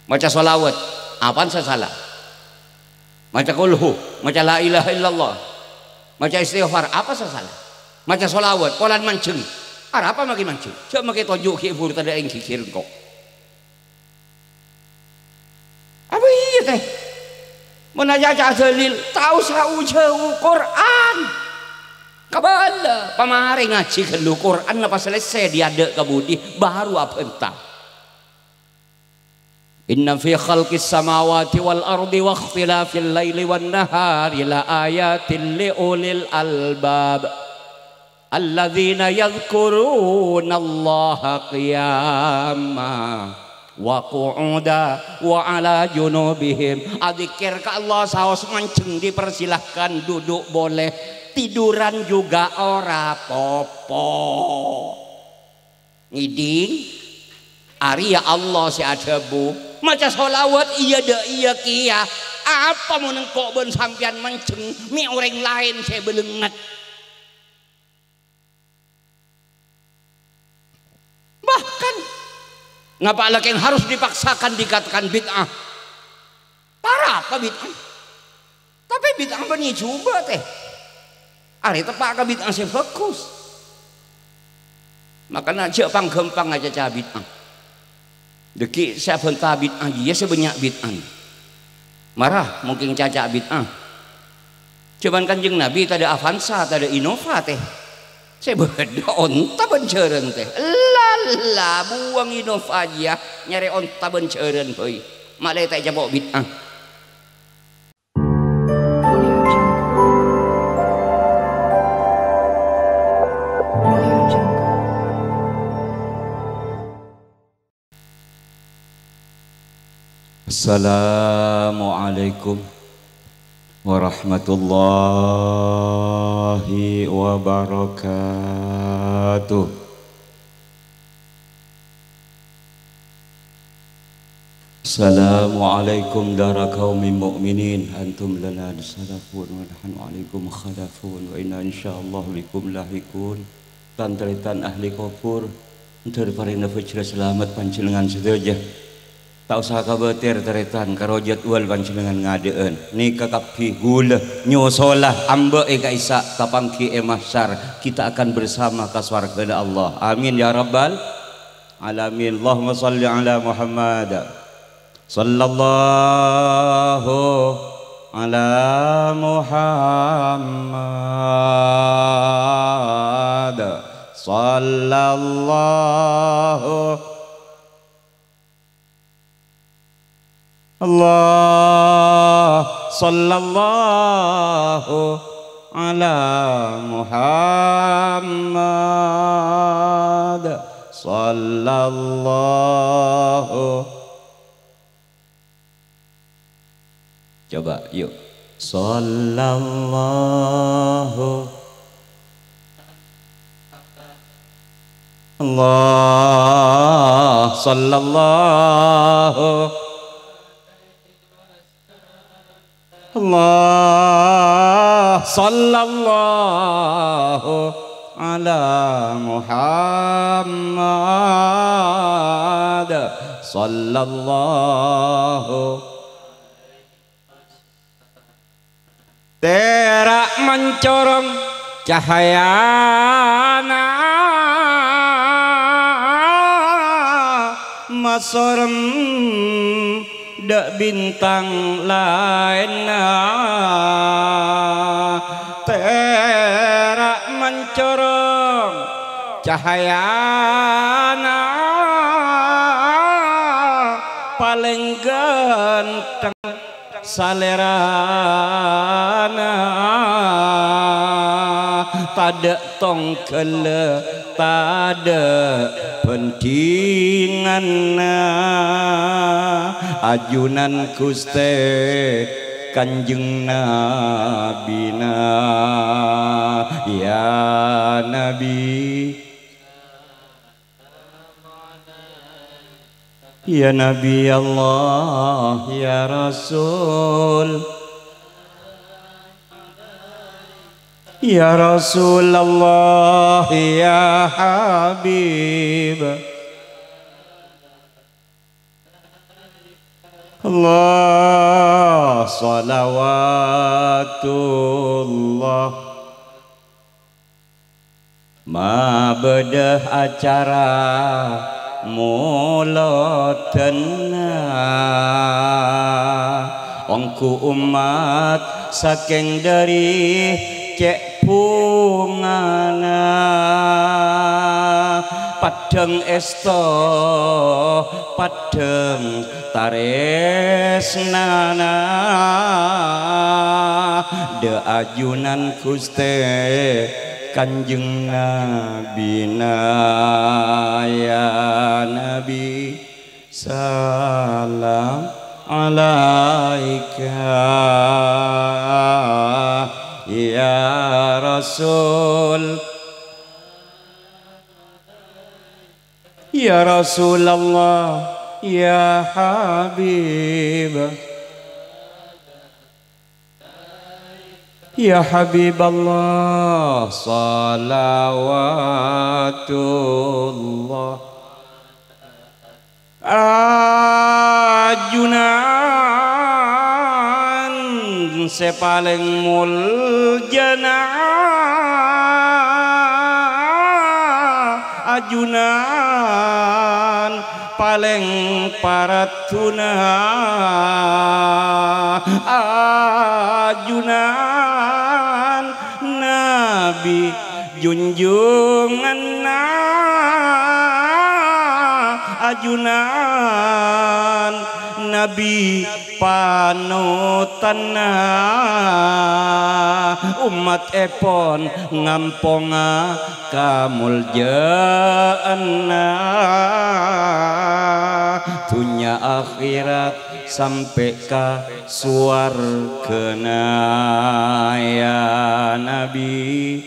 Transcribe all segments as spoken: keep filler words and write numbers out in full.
Maca shalawat, apaan sè sala? Maca kulhu, maca la ilaha illallah, maca istighfar, apa sè sala? Maca shalawat, polana manjheng, arapa makè manjheng? Jhâ' makè tonjhu' ghi' buru tadâ' è ghighir engko'. Apa iyâ, tè? Mon acaca dalil, ta' osa u-jhâu Qur'an. Kabâlâ, pamarè ngajhi ghâllu Qur'anna pas lèssè dâri adâ' ka budi, bhuru abhânta. "Inna fi khalqis samawati wal ardi wa ikhtilafil laili wan nahari la ayatil li ulil albab. Alladzina yadzkurunallaha qiyama wa qu'uda wa ala junubihim." Adzikir ka Allah saos manjheng dipersilahkan, duduk boleh, tiduran juga ora popo. Ngèdhing, arèya Allah sè adhâbu, maca shalawat iyâ dâ' iyâ kèya. Apa mon engko' bân sampèyan manjheng mè' orèng laèn sè bâlengnget? Bahkan, ngapa lakèn harus dipaksakan dikatakan bid'ah? Arapa bid'ah? Tapè bid'ah bânnè jhubâ', tè. Arè teppa' ka bid'ah sè bhâghus. Makana jhâ' pang-ghâmpang acaca bid'ah. Dâgghi' sè abhânta bid'ah jiyâ sè bânnya' bid'ah. Mara mungkin caca bid'ah. Jhâman Kanjeng Nabi tadâ' Avanza, tadâ' Innova, tè. Sè bâdâ onta bân jhârân, tè. Lalla, buwâng Innova jiyâ, nyarè onta bân jhârân, bhâi. Ma'lè ta' ècapo' bid'ah. Assalamualaikum warahmatullahi wabarakatuh. Assalamualaikum dara qaumin mu'minin, antum lana salafun wa nahnu alaikum khalafun, wa inna insyaallah bikum lahiqun. Tan-tarètan ahli kubur, dhâr parèna fajra salamet panjhennengngan sadhâjâ. Ta' osa kabâtèr, tarètan, karo jadwal panjhennengngan ngadâ'ân. Nèka kabbhi ghulâ nyosola ambâ' è ka'issa', tapangghi è mahsyar, kita akan bersama ka sowarghâna Allah. Amin ya rabbal alamin. Allahumma shalli ala Muhammad. Sallallahu ala Muhammad. Sallallahu Allah, sallallahu ala Muhammad, sallallahu. Coba, yuk. Sallallahu. Allah, sallallahu. Allah, sallallahu ala Muhammad, sallallahu. Tèra' mancorong cahayana masorem dâ' bintang laènna. Tèra' mancorong cahayana palèng ghântheng salèrana, tadâ' tongghâlla, tadâ' bhândhinganna. Ajunan Ghustè Kanjeng Nabina, ya Nabi. Ya Nabi Allah, ya Rasul. Ya Rasulullah, ya Habib. Allah, shalawatullah. Mabâdâ acara molodhânna, ongghu ommat sakèng dâri cè' bhungana, paddhâng èsto, paddhâng tarèsnana, dâ' ajunan Ghustè Kanjeng Nabina. Ya Nabi, salam alaika, ya Rasul. Ya Rasulullah, ya Habib, ya Habiballah, shalawatullah. Ajunan sè palèng moljâna, ajunan palèng paraddhuna, ajunan Nabi junjunganna, ajunan Nabi panutanna, ommattèpon ngamponga kamoljâ'ânna, dhunnya akhèrat sampè' ka sowarghâna. Ya Nabi,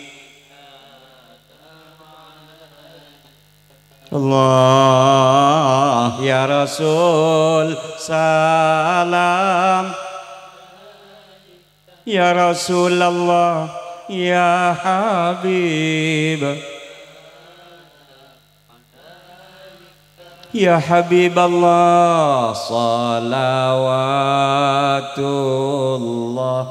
Allah, ya Rasul, salam. Ya Rasulullah, ya Habib, ya Habiballah, shalawatullah.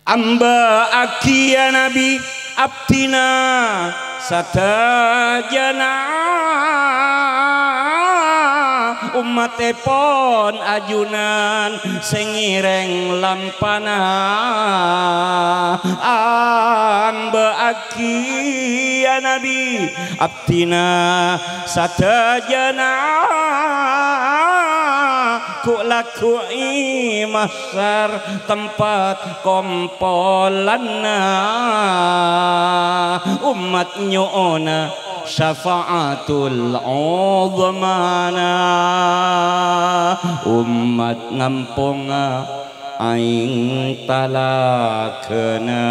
Amba'aghi, ya Nabi, abdhina sadhâjâna, ommattèpon ajunan sè ngèrèng lampana. Amba'aghi, ya Nabi, abdhina sadhâjâna, ghu'-lagghu'i mahsyar tempat kompolanna, ommat nyo'ona syafa'atul 'uzmana, ommat ngamponga aèng talaghâna,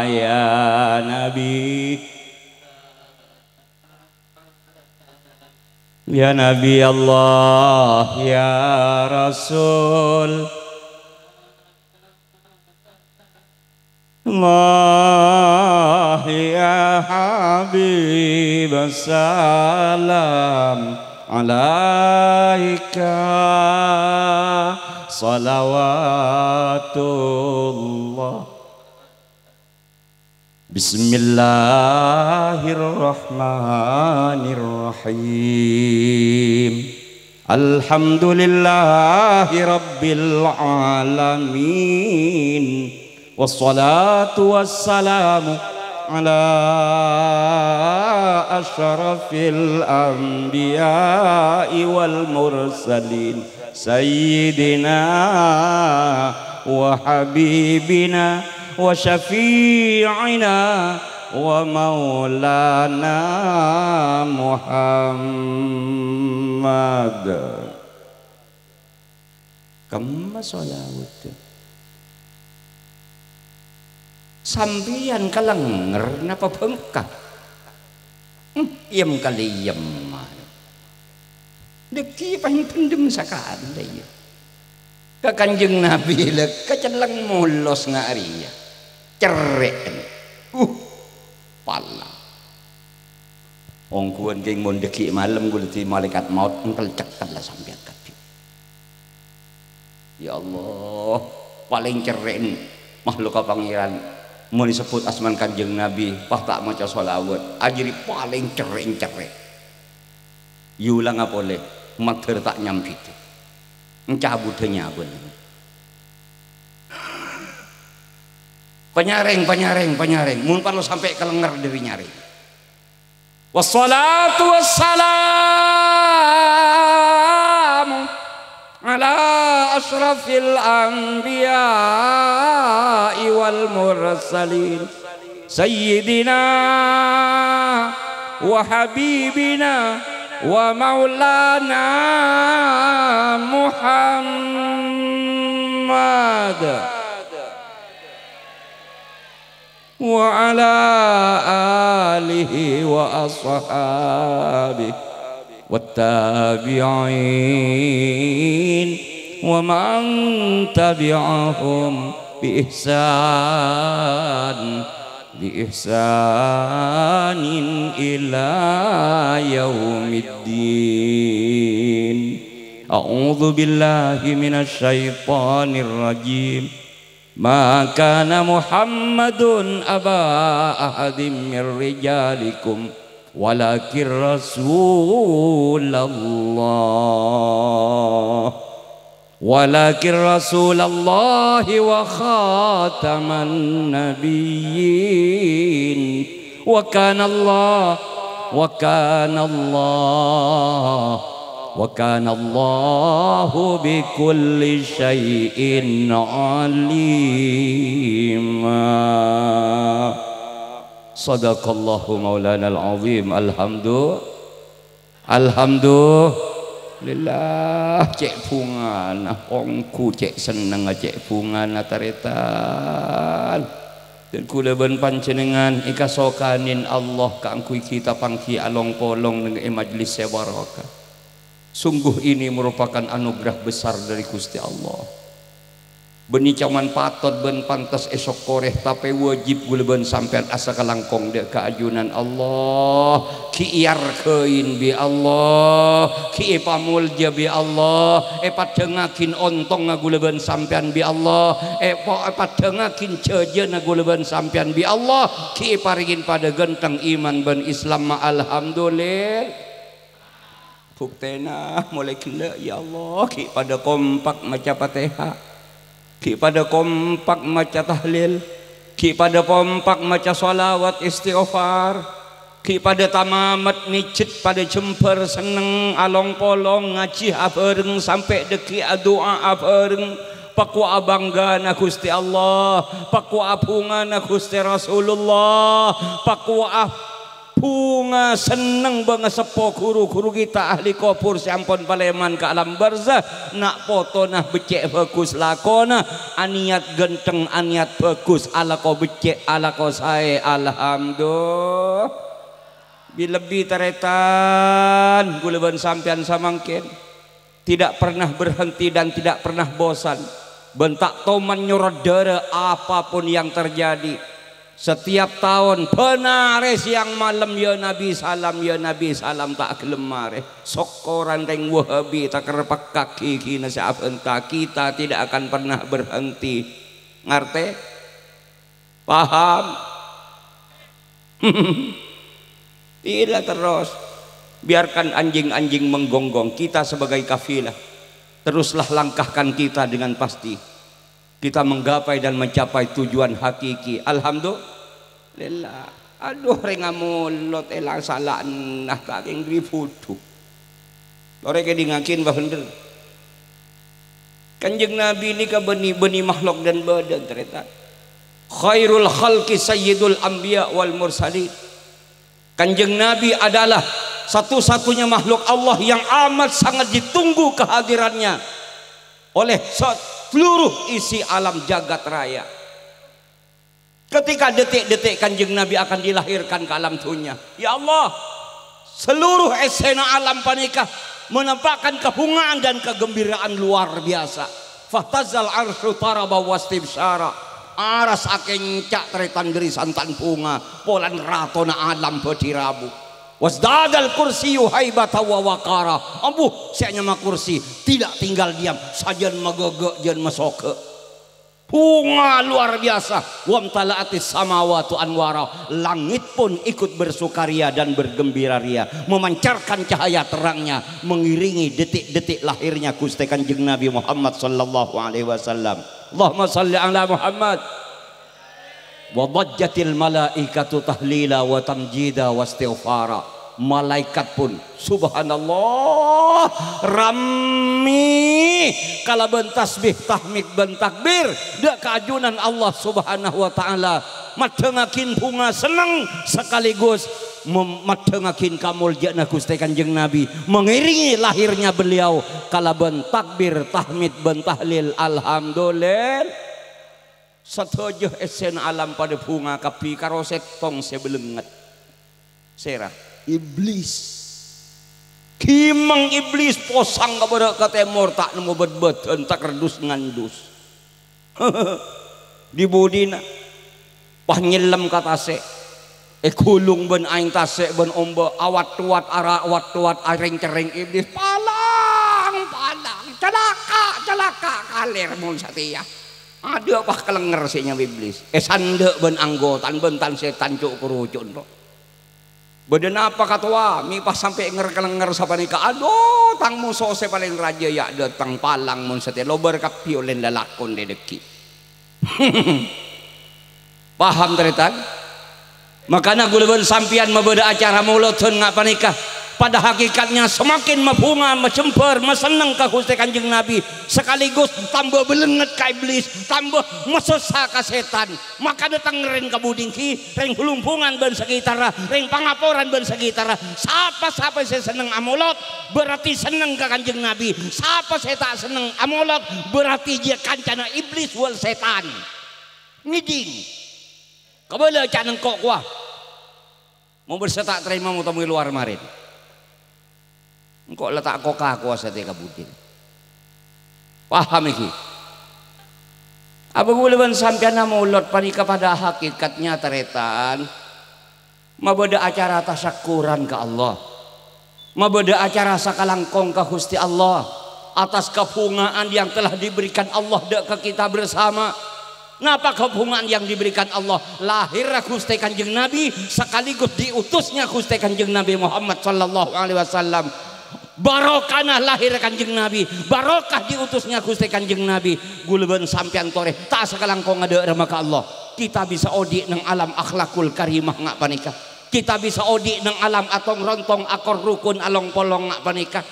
ya Nabi. Ya Nabi Allah, ya Rasul Allah, ya Habib, salam alaika, shalawatullah. Bismillahirrahmanirrahim. Alhamdulillahi rabbil alamin. Wassalatu wassalamu ala asyrafil anbiya'i wal mursalin. Sayyidina wa habibina wa syafi'ina wa maulana Muhammad. Kemma shalawat. Sampèyan kalènger napa bângka? Hmm, èyem kalèyem. Dhâggi' paèng pendem sakalè, yâ. Ka Kanjeng Nabi, la kacelleng molos nga' rèya. Cerrè'en. Uh, pala. Ongghuwân kèng mon dhâggi' malem kaulâ dhâddhi malaèkat maot, engkel cèkkel la sampèyan kadhi. Ya Allah, palèng cerrè'en makhluka Pangèran. Mon èsebbhut asmana Kanjeng Nabi, pas ta' maca shalawat, ajâriyâ palèng cerrè'en cerrè'. Èolanga polè, mandhâr ta' nyambhidhi. Encabudhâ nyabâna. Panyarèng, panyarèng, panyarèng. Mon parlo sampè' kalèngèr dhâri nyarèng. Wassalatu wassalamu ala asyrafil anbiya'i wal mursalin, sayyidina wa habibina wa maulana Muhammad. وعلى آله وأصحابه والتابعين ومن تبعهم بإحسان، بإحسان إلى يوم الدين. أعوذ بالله من الشيطان الرجيم. ما كان محمد أبا أحد من رجالكم ولكن رسول الله، ولكن رسول الله وخاتم النبيين. وكان الله، وكان الله، وكان الله بكل شيء عليما. صدق الله مولانا العظيم. الحمد، الحمدلله. Cè' bhungana, ongghu cè' sennengnga, cè' bhungana, tarètan. Dan kaulâ bân panjhennengngan èkasokanè Allah kaangghuy kita pangghi along-polong neng è majlis sè barokah. Sungguh ini merupakan anugerah besar dari Gusti Allah. Bânnè coma patot bân pantes èsokkorè, tapè wajib kaulâ bân sampèyan asakalangkong dâ' ka ajunan Allah. Ghi' èarghâi bi' Allah, ghi' èpamolja bi' Allah, èpaddhângngaghi ontongnga kaulâ bân sampèyan bi' Allah, èpa-, èpaddhângngaghi jhâjâna kaulâ bân sampèyan bi' Allah, ghi' èparèngè padâ ghântheng iman bân Islamma, alhamdulillah. Buktèna, molaè ghellâ', ya Allah, ghi' padâ kompak maca Fatihah, ghi' padâ kompak maca tahlil, ghi' padâ kompak maca shalawat istighfar, ghi' padâ tamamet mèjhât padâ jembhâr senneng along-polong ngajhi abhâreng sampè' dhâggi' adu'a abhâreng, pakkowa bhânggana Ghustè Allah, pakkowa bhungana Ghustè Rasulullah, pakkowa bhunga senneng bângaseppo ghuru-ghuru kita ahli kobhur sè ampon palèman ka alam barzah, na' potona beccè' bhâghus lakona, anèyat ghântheng, anèyat bhâghus, alako beccè', alako saè, alhamdulillah. Bi-lebbi tarètan, kaulâ bân sampèyan samangkèn. Tidak pernah berhenti dan tidak pernah bosan, bân ta' toman nyorot dârâ apapun yang terjadi. Setiap taon, bân arè sèyang malem, "Ya Nabi salam, ya Nabi salam," ta' ghellem marè. Sokkoran rèng Wahabi takerreppa' ghigina sè abânta, kita tidak akan pernah berhenti. Ngartè? Paham? Ila terros. Biarkan anjing-anjing menggonggong. Kita sebagai kafilah, teruslah langkahkan kita dengan pasti. Kita menggapai dan mencapai tujuan hakiki. Alhamdulillah. Adu, rèng amolot èlang sala'na ta' kèng ribudhu. Torè kèdingngaghin, bâ bhender. Kanjeng Nabi nèka bânnè, bânnè makhlok dân-bâdân, tarètan. Khairul khalqi sayyidul anbiya wal mursalin. Kanjeng Nabi adalah satu-satunya makhluk Allah yang amat sangat ditunggu kehadirannya oleh seluruh isi alam jagat raya. Ketika detik-detik Kanjeng Nabi akan dilahirkan ke alam dunia, ya Allah, seluruh essèna alam panèka menampakkan kebungaan dan kegembiraan luar biasa. Fahtazzal arsyu taraba wastibsyara. Aras akènca' tarètan dhâri santan bhunga, polana ratona alam bhâdhi rabu. Wasdadal kursiyyu haibatan wa waqara. Ambu, sè anyama kursi tidak tinggal diam, sajân magâgâ' jân masogâ'. Bhunga luar biasa. Wamtala'atis samawatu anwara. Langit pun ikut bersukaria dan bergembira ria, memancarkan cahaya terangnya, mengiringi detik-detik lahirnya Gusti Kanjeng Nabi Muhammad sallallahu alaihi wasallam. Allahumma shalli ala Muhammad. Wa dhajjatil malaikatu tahlila wa tamjida wa istighfara. Malaikat pun, subhanallah, rammè kalabân tasbih, tahmid, bân takbir dâ' kaajunan Allah Subhanahu wa Ta'ala, maddhângaghin bhunga senneng sekaligus mem-, maddhângaghin kamoljâ'ânna Ghustè Kanjeng Nabi, mengiringi lahirnya beliau kalabân takbir, tahmid, bân tahlil, alhamdulillah. Sadhâjâ essèna alam padâ bhunga kabbhi karo sèttong sè bâlengnget. Sèra? Iblis. Ghimeng Iblis posang ka bârâ' ka tèmor, ta' nemmo bâd-bâdân, takerdus-ngandus. Di-budina pas nyellem ka tasè', èghulung bân aèng tasè' bân omba', awat-towat, ara-, awat-towat, arèng-cerrèng Iblis, "Palang, palang, calaka', calaka', kalèr mon satèya." Adâ' pas kalènger sè nyama Iblis. Èsandhâ' bân anggotana bân tan-sètan co'-koroco' ento'. "Bâdâ napa, Katowa, mè' pas sampè' nger-kalènger sapanèka? Adhu, tang moso sè palèng rajâ ya' dâteng, palang mon satèya, lobâr kabbhi ollèna lalakon dâ-, dâggi'." Paham, tarètan? Makana ghulâ bân sampèyan mabâdâ acara molodhân nga' panèka, pada hakèkatnya semakin mabhunga, majembhâr, masenneng ka Ghustè Kanjeng Nabi, sakaligus tamba bâlengnget ka Iblis, tamba masossa ka sètan. Makana tang rèng Kabudinggi, rèng Bulungbungan bân sakitarra, rèng Pangaporan bân sakitarra, sapa-sapa sè senneng amolod, berarti senneng ka Kanjeng Nabi. Sapa sè ta' senneng amolod, berarti jiyâ kancana Iblis wal sètan. Ngèdhing. Kabâlâ ca' nengko' kowa. Mon bârsa ta' tarèma, motomo è lowar marèn. Engko' la ta' ko-, kakowa satèya ka budina. Paham, ghi? Apa ghulâ bân sampèyan amolod panèka pada hakèkatnya, tarètan, mabâdâ acara tasyakkuran ka Allah. Mabâdâ acara sakalangkong ka Ghustè Allah atas kabhungaan yang telah diberikan Allah dâ' ka kita bersama. Napa kabhungaan yang diberikan Allah? Lahirra Ghustè Kanjeng Nabi, sakaligus diutusnya Ghustè Kanjeng Nabi Muhammad sallallahu alaihi wasallam. Barokana lahir Kanjeng Nabi, barokah diutusnya Ghustè Kanjeng Nabi. Ghulâ bân sampèyan torè, ta' sakalangkong adhâ'râmma ka Allah. Kita bisa odi' neng alam akhlakul karimah nga' panèka. Kita bisa odi' neng alam atong-rontong, akor rukun along-polong nga' panèka.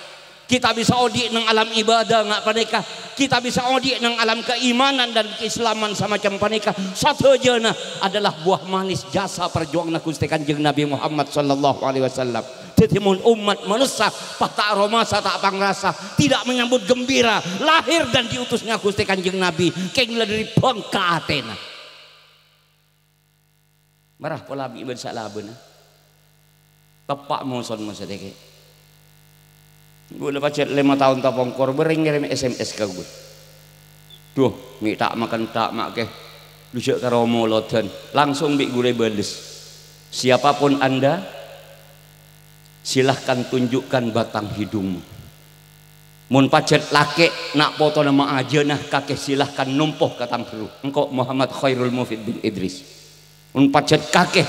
Kita bisa odi' neng alam ibadah nga' panèka. Kita bisa odi' neng alam keimanan dan keislaman samacam panèka. Sadhâjâna adalah buah manis jasa perjuanganna Ghustè Kanjeng Nabi Muhammad sallallahu alaihi wasallam. Dhâddhi, mon ommat manossa pas ta' aromasa, ta' pangrasa, tidak menyambut gembira lahir dan diutusnya Ghustè Kanjeng Nabi, kèng la dhâri bhângka atèna. Mara pola bi' bân salabâna. Teppa' moson mosè tèkè. Ghulâ pajhât lèma taon tapongkor, bâreng ngèrèm S M S ka ghulâ. "Duh, mè' ta' makan ta' ma' kè. Lu jhâ' karo molodhân." Langsung bi' ghulâ èbâles, "Siapapun Anda, silahkan tunjukkan batang hidungmu." Mon pajhât lakè' na' potona ma' ajâna, kakè silahkan nompo ka tambherru. Engko' Muhammad Khairul Mufid bin Idris. Mon pajhât kakè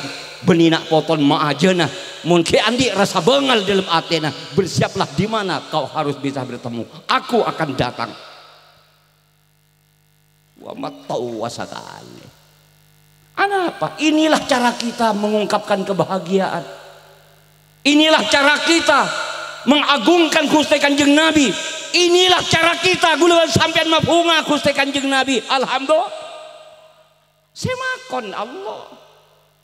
bânnè na' potona ma' ajâna, mon ghi' andi' rasa bângal dâlem atèna, bersiaplah di mana kau harus bisa bertemu. Aku akan datang. Wa mattowa sakalè. Anapa? Inilah cara kita mengungkapkan kebahagiaan. Inilah cara kita mengagungkan Ghustè Kanjeng Nabi. Inilah cara kita, ghulâ bân sampèyan mabhunga Ghustè Kanjeng Nabi. Alhamdulillah. Sè makon Allah.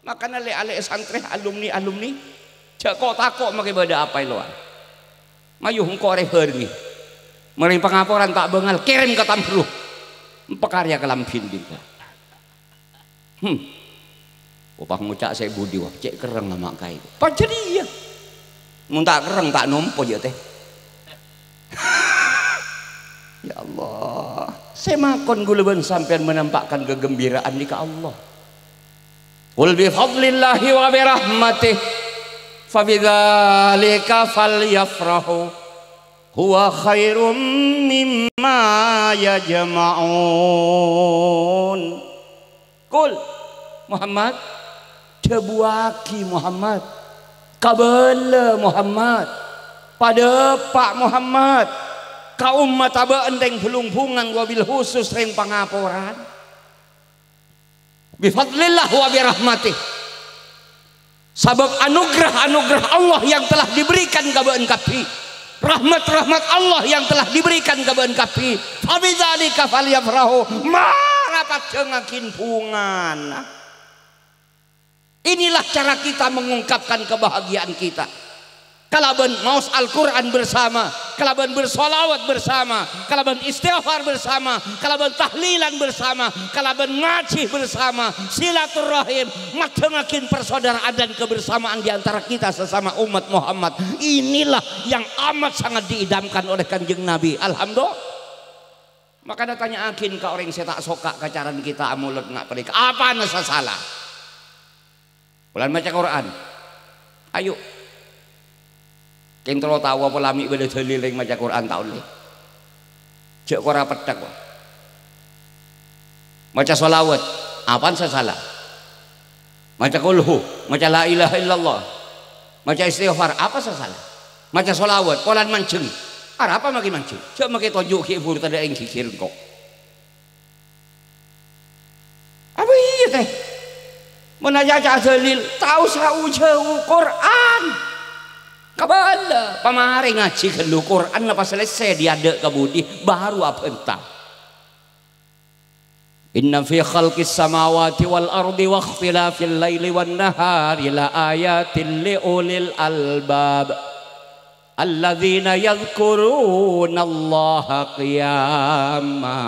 Makana lè'-alè' santrè, alumni-alumni, jhâ' ko'-tako' makè bâdâ apa è lowar. Mayu engko' arè bhârengngè. Marè pangaporan ta' bângal, kèrèm ka tambherru. Pakarya kalambhina. Hmm. Opa ngoca' sè budi, wah, cè' kerreng ama' kaè. Pajhât iyâ. Mon ta' kerreng, ta' nompo, yâ, tè. Ya Allah, sè makon ghulâ bân sampèyan menampakkan kagembiraan nèka Allah. "Qul bi fadlillahi wa bi rahmatih Fabidzalika falyafrahu huwa khairum mimma yajma'un. Qul, Muhammad, dhâbuwâghi, Muhammad, kabâlâ, Muhammad, padâpa', Muhammad, ka ommatta bâ'na rèng Balung Bhungan, wabil khusus rèng Pangaporan. Bi fadlillah wa bi rahmatih. Sabâb anugerah-anugerah Allah yang telah diberikan ka bâ'na kabbhi, rahmat-rahmat Allah yang telah diberikan ka bâ'na kabbhi, fabidzalika falyafrahu, mara paddhângaghin bhungana. Inilah cara kita mengungkapkan kebahagiaan kita. Kalabân maos Al-Qur'an bersama, kalabân bersolawat bersama, kalabân istighfar bersama, kalabân tahlilan bersama, kalabân ngajhi bersama, silaturrahim, maddhângaghin persaudaraan dan kebersamaan di antara kita sesama umat Muhammad. Inilah yang amat sangat diidamkan oleh Kanjeng Nabi. Alhamdulillah. Makana tanya'aghin ka orèng sè ta' soka ka carana kita amolod nga' panèka. Apana sè sala? Polana maca Qur'an. Ayo. Kèng terro tao apa la mè' bâdâ dalil rèng maca Qur'an ta' ollè. Jhâ' kora peddhâk, wa. Maca sholawat. Apana sè sala? Maca kulhu, maca la ilaha illallah, maca istighfar, apa sè sala? Maca sholawat, polana manjheng. Arapa makè manjheng? Jhâ' makè toju' ghi' buru tadâ' è ghighir engko'. Apa iyâ, tè? Mon acaca dalil, ta' osa jhâu Qur'an. Kabâlâ, pamarè ngajhi ghâllu Qur'an napa salèsè diadâ' ka budi, baru abhânta. Inna fi khalqis samawati wal ardi wakhtilafil laili wan nahari la ayatil li ulil albab. Alladzina yadzkurunallaha qiyama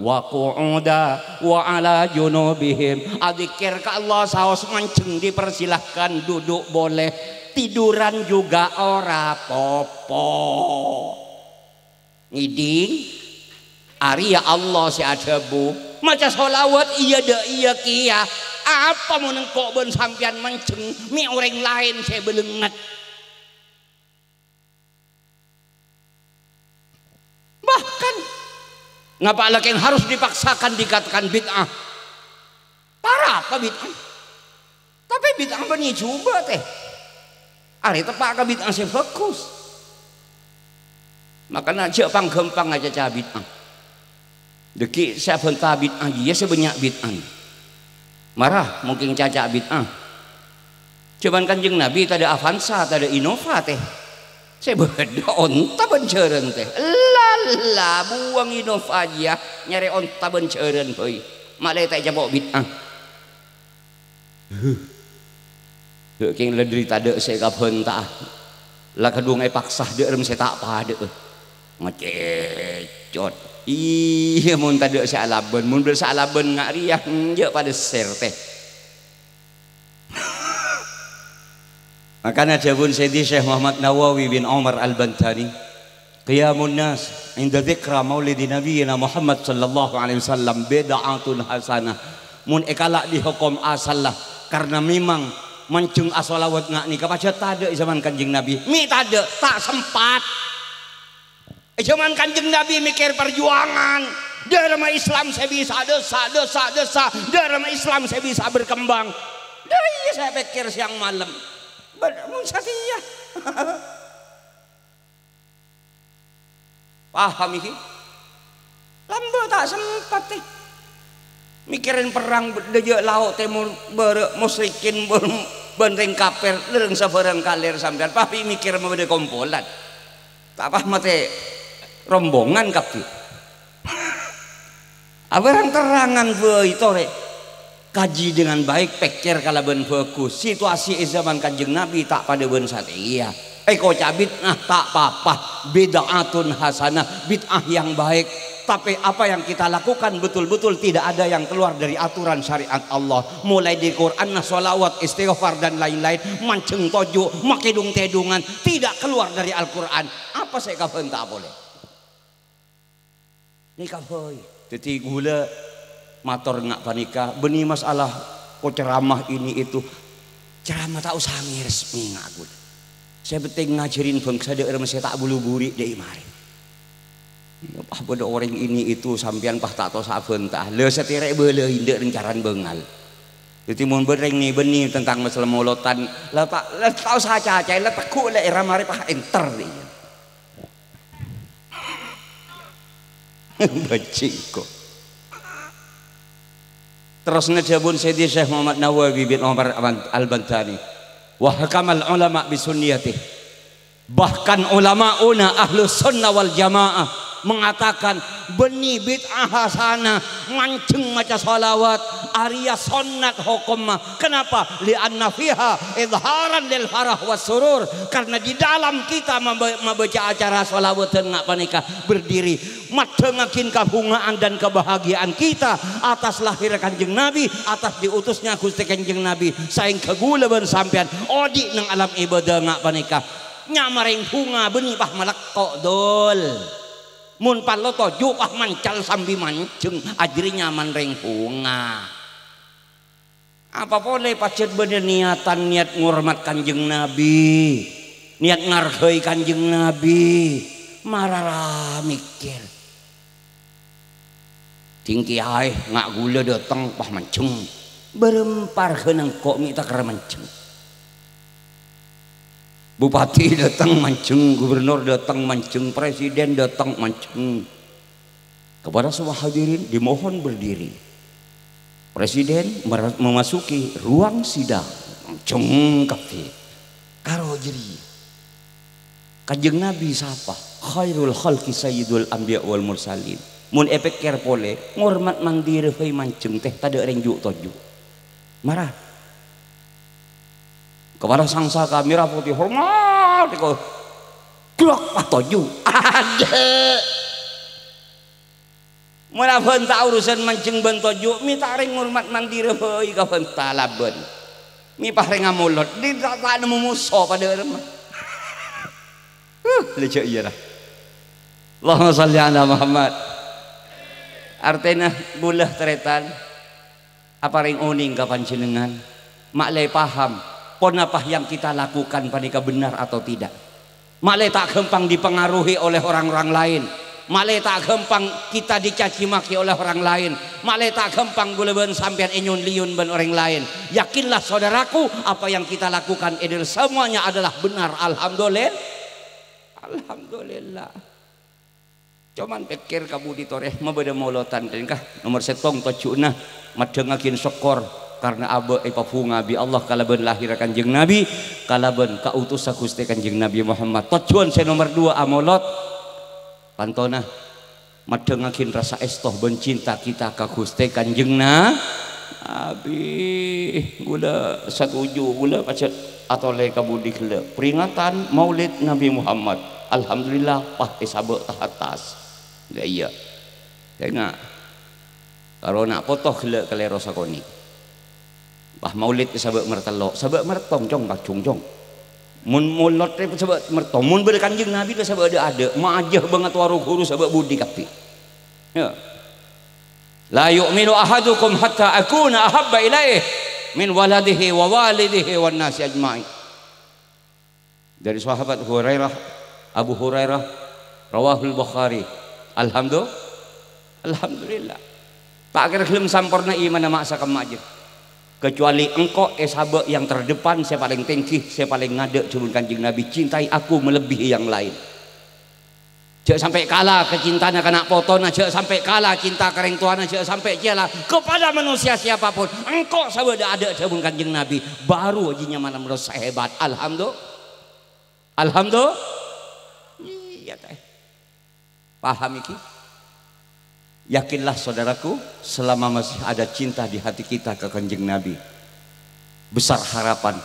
wa qu'uda wa ala junubihim. Adzikir ka Allah saos manjheng dipersilahkan, duduk boleh, tiduran juga ora popo. Ngèdhing, arèya Allah sè adhâbu, maca sholawat iyâ dâ' iyâ kèya. Apa mon engko' bân sampèyan manjheng mè' orèng laèn sè bâlengnget? Bahkan, napa lakèng harus dipaksakan dikatakan bid'ah? Para apa bid'ah? Tapè bid'ah bânnè jhubâ', tè. Arè teppa' ka bid'ah sè bhâghus. Makana jhâ' pang-ghâmpang acaca bid'ah. Dhâggi' sè abhânta bid'ah iyâ sè bânnya' bid'ah. Mara mungkin caca bid'ah. Jhâman Kanjeng Nabi tadâ' Avanza, tadâ' Innova, tè. Sè bâdâ onta bân jhârân, tè. Lalla, buwâng Innova jiyâ, nyarè onta bân jhârân, bhâi. Ma' lè ta' ècapo' bid'ah. Huh. Dâ' kèng la dhâri tadâ' sè èkabhânta'a. La kadhung èpaksa dâ' rèm sè ta' padâ'â. Ngacècot. Iyâ, mon tadâ' sè alabân, mon bâdâ sè alabân nga' rèya, enjâ' padâ sèr, tè. Makana dhâbuna Sayyidi Syekh Muhammad Nawawi bin Umar Al-Bantani, "Qiyamun nas inda dzikra maulidi nabiyyina Muhammad sallallahu alaihi wasallam bid'atun hasanah." Mon èkala' dhi hokom asalla, karna memang manjheng asholawat nga' nèka pajhât tadâ' è zaman Kanjeng Nabi. Mè' tadâ', ta' sempat. È zaman Kanjeng Nabi mèkkèr parjuwangan. Dâremma Islam sè bisa dâssa, dâssa, dâssa. Dâremma Islam sè bisa berkembang. Dâri sè pèkkèr sèyang malem. Bân-, mon satèya. Paham iki? Lambâ' ta' sempat, è. Mèkkèrè perrang dâjâ lao' tèmor, bârâ' musyrikin bân, bân rèng kafir, lèrèng sabârâng kalèr sampèyan. Papi mèkkèr mabâdâ kompolan. Ta' pas matè rombongan kabbhi. Abârâng terrangan bhâi torè. Kaji dengan baik, pèkkèr kalabân bhâghus. Situasi è zaman Kanjeng Nabi ta' padâ bân satèya. Èkoca' bid'ah ta' pa-apa, bid'atun hasanah, bid'ah yang baik. Tapè apa yang kita lakukan betul-betul tidak ada yang keluar dari aturan syariat Allah. Mulai dari Qur'anna, sholawat, istighfar, dan lain-lain, manjheng toju', makèdung-tèdungan, tidak keluar dari Al-Qur'an. Apa sè èkabhânta'a polè? Nèka bhâi. Dhâddhi ghulâ mator nga' panèka, bânnè masalah ko-, ceramah ini itu. Ceramah ta' osa ngèrès, mènga' ghulâ. Sè pentèng ngajhârin bhângsa dâ' remma sè ta' buru-buru dâri marè. Pas bâdâ orèng ini itu sampèyan pas ta' tosa abhânta. La satèya bâlâi dâ' rencaran bângal. Dhâddhi mon bâdâ rèng nè-bânnè tentang masalah molodhân, la ta', la ta' osa cacaè, la tegghu' la èra marè pas ènter dâ' iyâ. Bajjing ko. Terros dhâbuna Sayyidi Syekh Muhammad Nawawi bin Umar Al-Bantani, "Wa hakamal ulama bi sunniyatih." Bahkan ulama'una Ahlus Sunnah wal Jamaah mengatakan, bânnè bid'ah hasanah, manjheng maca shalawat, arèya sonnat hokomma. Kenapa? "Li'anna fiha idharan lil farah was surur." Karena di dalam kita memba-, membaca acara shalawat dan nga' panèka berdiri, maddhângaghin kabhunga'an dan kebahagiaan kita atas lahir Kanjeng Nabi, atas diutusnya Ghustè Kanjeng Nabi, saèngghâ ghulâ bân sampèyan odi' neng alam ibadah nga' panèka. Nya' marèng bhunga bânnè pas malekko', Dul. Mon parlo toju' pas mancal sambi manjheng, ajârèya nyaman rèng bhunga. Apa polè pajhât bâdâ niyatan, niyat ngormat Kanjeng Nabi, niyat ngarghâi Kanjeng Nabi, mara ra mèkkèr. Dhing kèyaè nga' ghulâ dâteng pas manjheng. Bârâmpa arghâna engko' mè' ta' kèra manjheng. Bupati dâteng manjheng, gubernur dâteng manjheng, presiden dâteng manjheng. Kepada semua hadirin dimohon berdiri. Presiden mer-, memasuki ruang sidang. Manjheng kabbhi. Karo jârèya. Kanjeng Nabi sapa? Khairul khalqi sayyidul anbiya wal mursalin. Mon èpèkkèr polè, ngormat mandhâr bhâi manjheng tè tadâ' rèng ju'-toju'. Mara. Kepala sangsa kamera putih hormat, èko glok pas toju'. Adâ'. Mon abhânta urusan manjheng bân toju', mè' ta' rèng ngormat mandhâr bhâi ka bhânta labân. Mè' pas rèng amolod, dhi ta', ta' nemmo moso padâ remma. Huh, la jâ' iyâ, ra. Allahumma shalli ala Muhammad. Artèna, ghulâ tarètan, apa rèng onèng ka panjhennengngan? Ma'lè paham, ponapa yang kita lakukan panèka benar atau tidak? Ma'lè ta' ghâmpang dipengaruhi oleh orang-orang laèn. Ma'lè ta' ghâmpang kita dicaci maki oleh orang laèn. Ma'lè ta' ghâmpang ghulâ bân sampèyan ènyon-lèyon bân orèng laèn. Yakinlah, saudaraku, apa yang kita lakukan itu semuanya adalah benar. Alhamdulil-, alhamdulillah. Coma pèkkèr ka budi torè, mabâdâ molodhân rèng ka nomor sèttong tojjhuna, maddhângaghin sokkor karna abâ' èpabhunga bi' Allah kalabân lahèrra Kanjeng Nabi, kalabân kautossa Ghustè Kanjeng Nabi Muhammad. Tojjhuwân sè nomor duwâ' amolod, pantona, maddhângaghin rasa èsto bân cinta kita ka Ghustè Kanjeng Na-, Nabi. Ghulâ satuju, ghulâ pajhât atolè ka budi ghellâ'. Peringatan Maulid Nabi Muhammad. Alhamdulillah, pas èsabâ' ta' attas. La iyâ. Sènga'. Karo na' poto ghellâ' kalèro sakonè'. Pas Maulid èsabâ' martello', sabâ' martong, cong, kajung, cong. Mon molod rè sabâ' martong, mon bâdâ Kanjeng Nabi rè sabâ' dâ'-adâ', majâ bângatowa ro-ghuru sabâ' budi kabbhi. Ya. "La yu'minu ahadukum hatta akuna ahabba ilaihi min waladihi wa walidihi wan nasi ajma'in." Dari sahabat Hurairah, Abu Hurairah, rawahul Bukhari. Alhamdu-, Alhamdulillah. Ta' kèra ghellem samporna imanna ma' sakamma jâ. Kecuali engko' èsabâ' yang terdepan, sè palèng tèngghi, sè palèng ngadâ' dhâbuna Kanjeng Nabi, "Cintai aku melebihi yang lain." Jhâ' sampè' kala ka cintana ka na' potona, jhâ' sampè' kala cinta ka rèng towana, jhâ' sampè' cella kepada manusia siapapun. Engko' sabâ' dâ'-adâ' dhâbuna Kanjeng Nabi, baru jiyâ nyaman nomor sehebat. Alhamdu-, alhamdu-, iyâ, teh. Paham iki? Yakinlah, saudaraku, selama masih ada cinta di hati kita ke Kanjeng Nabi, besar harapan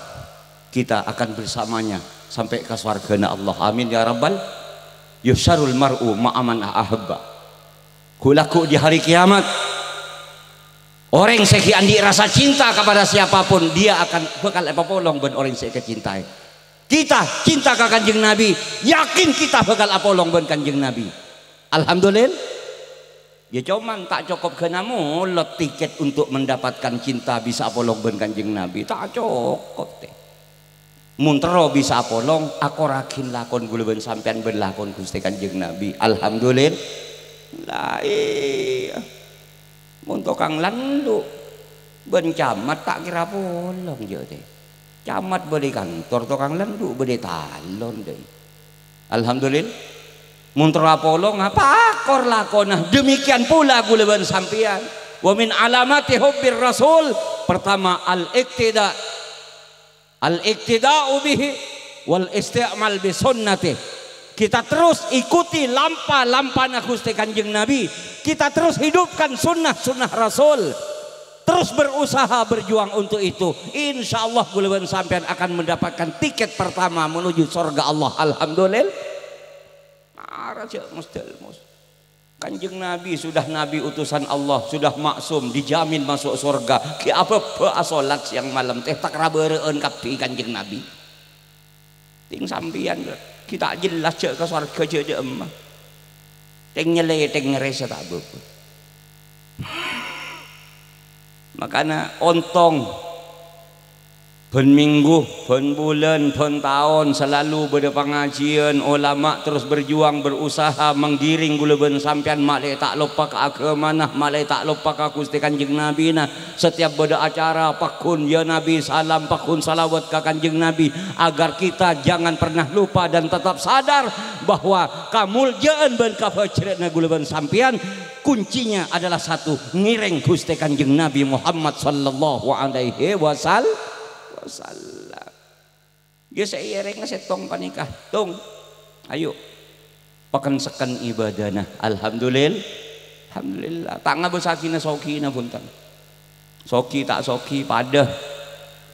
kita akan bersamanya sampai ka sowargana Allah. Amin ya rabbal. Yuhsyarul mar'u ma'a man ahabba. Ghu-lagghu' di hari kiamat, orèng sè ghi' andi' rasa cinta kepada siapapun, dia akan bhâkal èpapolong bân orèng sè èkacintai. Kita cinta ka Kanjeng Nabi, yakin kita bhâkal apolong bân Kanjeng Nabi. Alhamdulillah. Ya, coma ta' cokop ghâna molot tiket untuk mendapatkan cinta bisa apolong bân Kanjeng Nabi. Ta' cokop, tè. Mon terro bisa apolong, akorraghi lakon kaulâ bân sampèyan bân lakon Ghustè Kanjeng Nabi. Alhamdulillah. Iyâ. Mon tokang landu' bân camat ta' kèra apolong, jâ', tè. Camat bâdâ è kantor, tokang landu' bâdâ è talon, dâi. Alhamdulillah. Mon terro apolong, apa akor lakona? Demikian pula kaulâ bân sampèyan. Wa min alamati hubbir rasul, pertama, al-iqtida. Al-iqtida'u bihi wal isti'mal bi sunnatih. Kita terus ikuti lampa-lampana Ghustè Kanjeng Nabi. Kita terus hidupkan sunnah-sunnah Rasul. Terus berusaha berjuang untuk itu. Insya Allah kaulâ bân sampèyan akan mendapatkan tiket pertama menuju sorga Allah. Alhamdulillah. Mara jâ' mos-dâlmos. Kanjeng Nabi sudah Nabi utusan Allah, sudah maksum, dijamin masuk sorga. Ghi' abâbâ asolat sèyang malem, tè, ta' kèra bârâ'ân kabbhi Kanjeng Nabi. Tèng sampèyan, ghi' ta' jelas jâ' ka sorga jâ' dâ'emma. Tèng nyèlè, tèng ngèrèsa ta' bâbâ. Makana ontong bân minggu, bân bulân, bân taon salalu bâdâ pangajiyân, olama terus berjuang, berusaha menggiring kaulâ bân sampèyan malè ta' loppa ka aghâmana, malè ta' loppa ka Ghustè Kanjeng Nabina. Setiap bâdâ acara, pagghun, "Ya Nabi, salam," pagghun salawat ka Kanjeng Nabi, agar kita jangan pernah lupa dan tetap sadar bahwa kamoljâ'ân bân kabhâjhrâ'ânna kaulâ bân sampèyan kuncinya adalah satu, ngèrèng Ghustè Kanjeng Nabi Muhammad sallallahu alaihi wasal-, wasallam. Ya, sè èèrèngnga sèttong panèka. Tong, ayo, paken-sekken ibadana. Alhamdulil-, alhamdulillah. Ta' ngabâssaghi na-sogina, bhunten. Soghi ta' soghi padâ,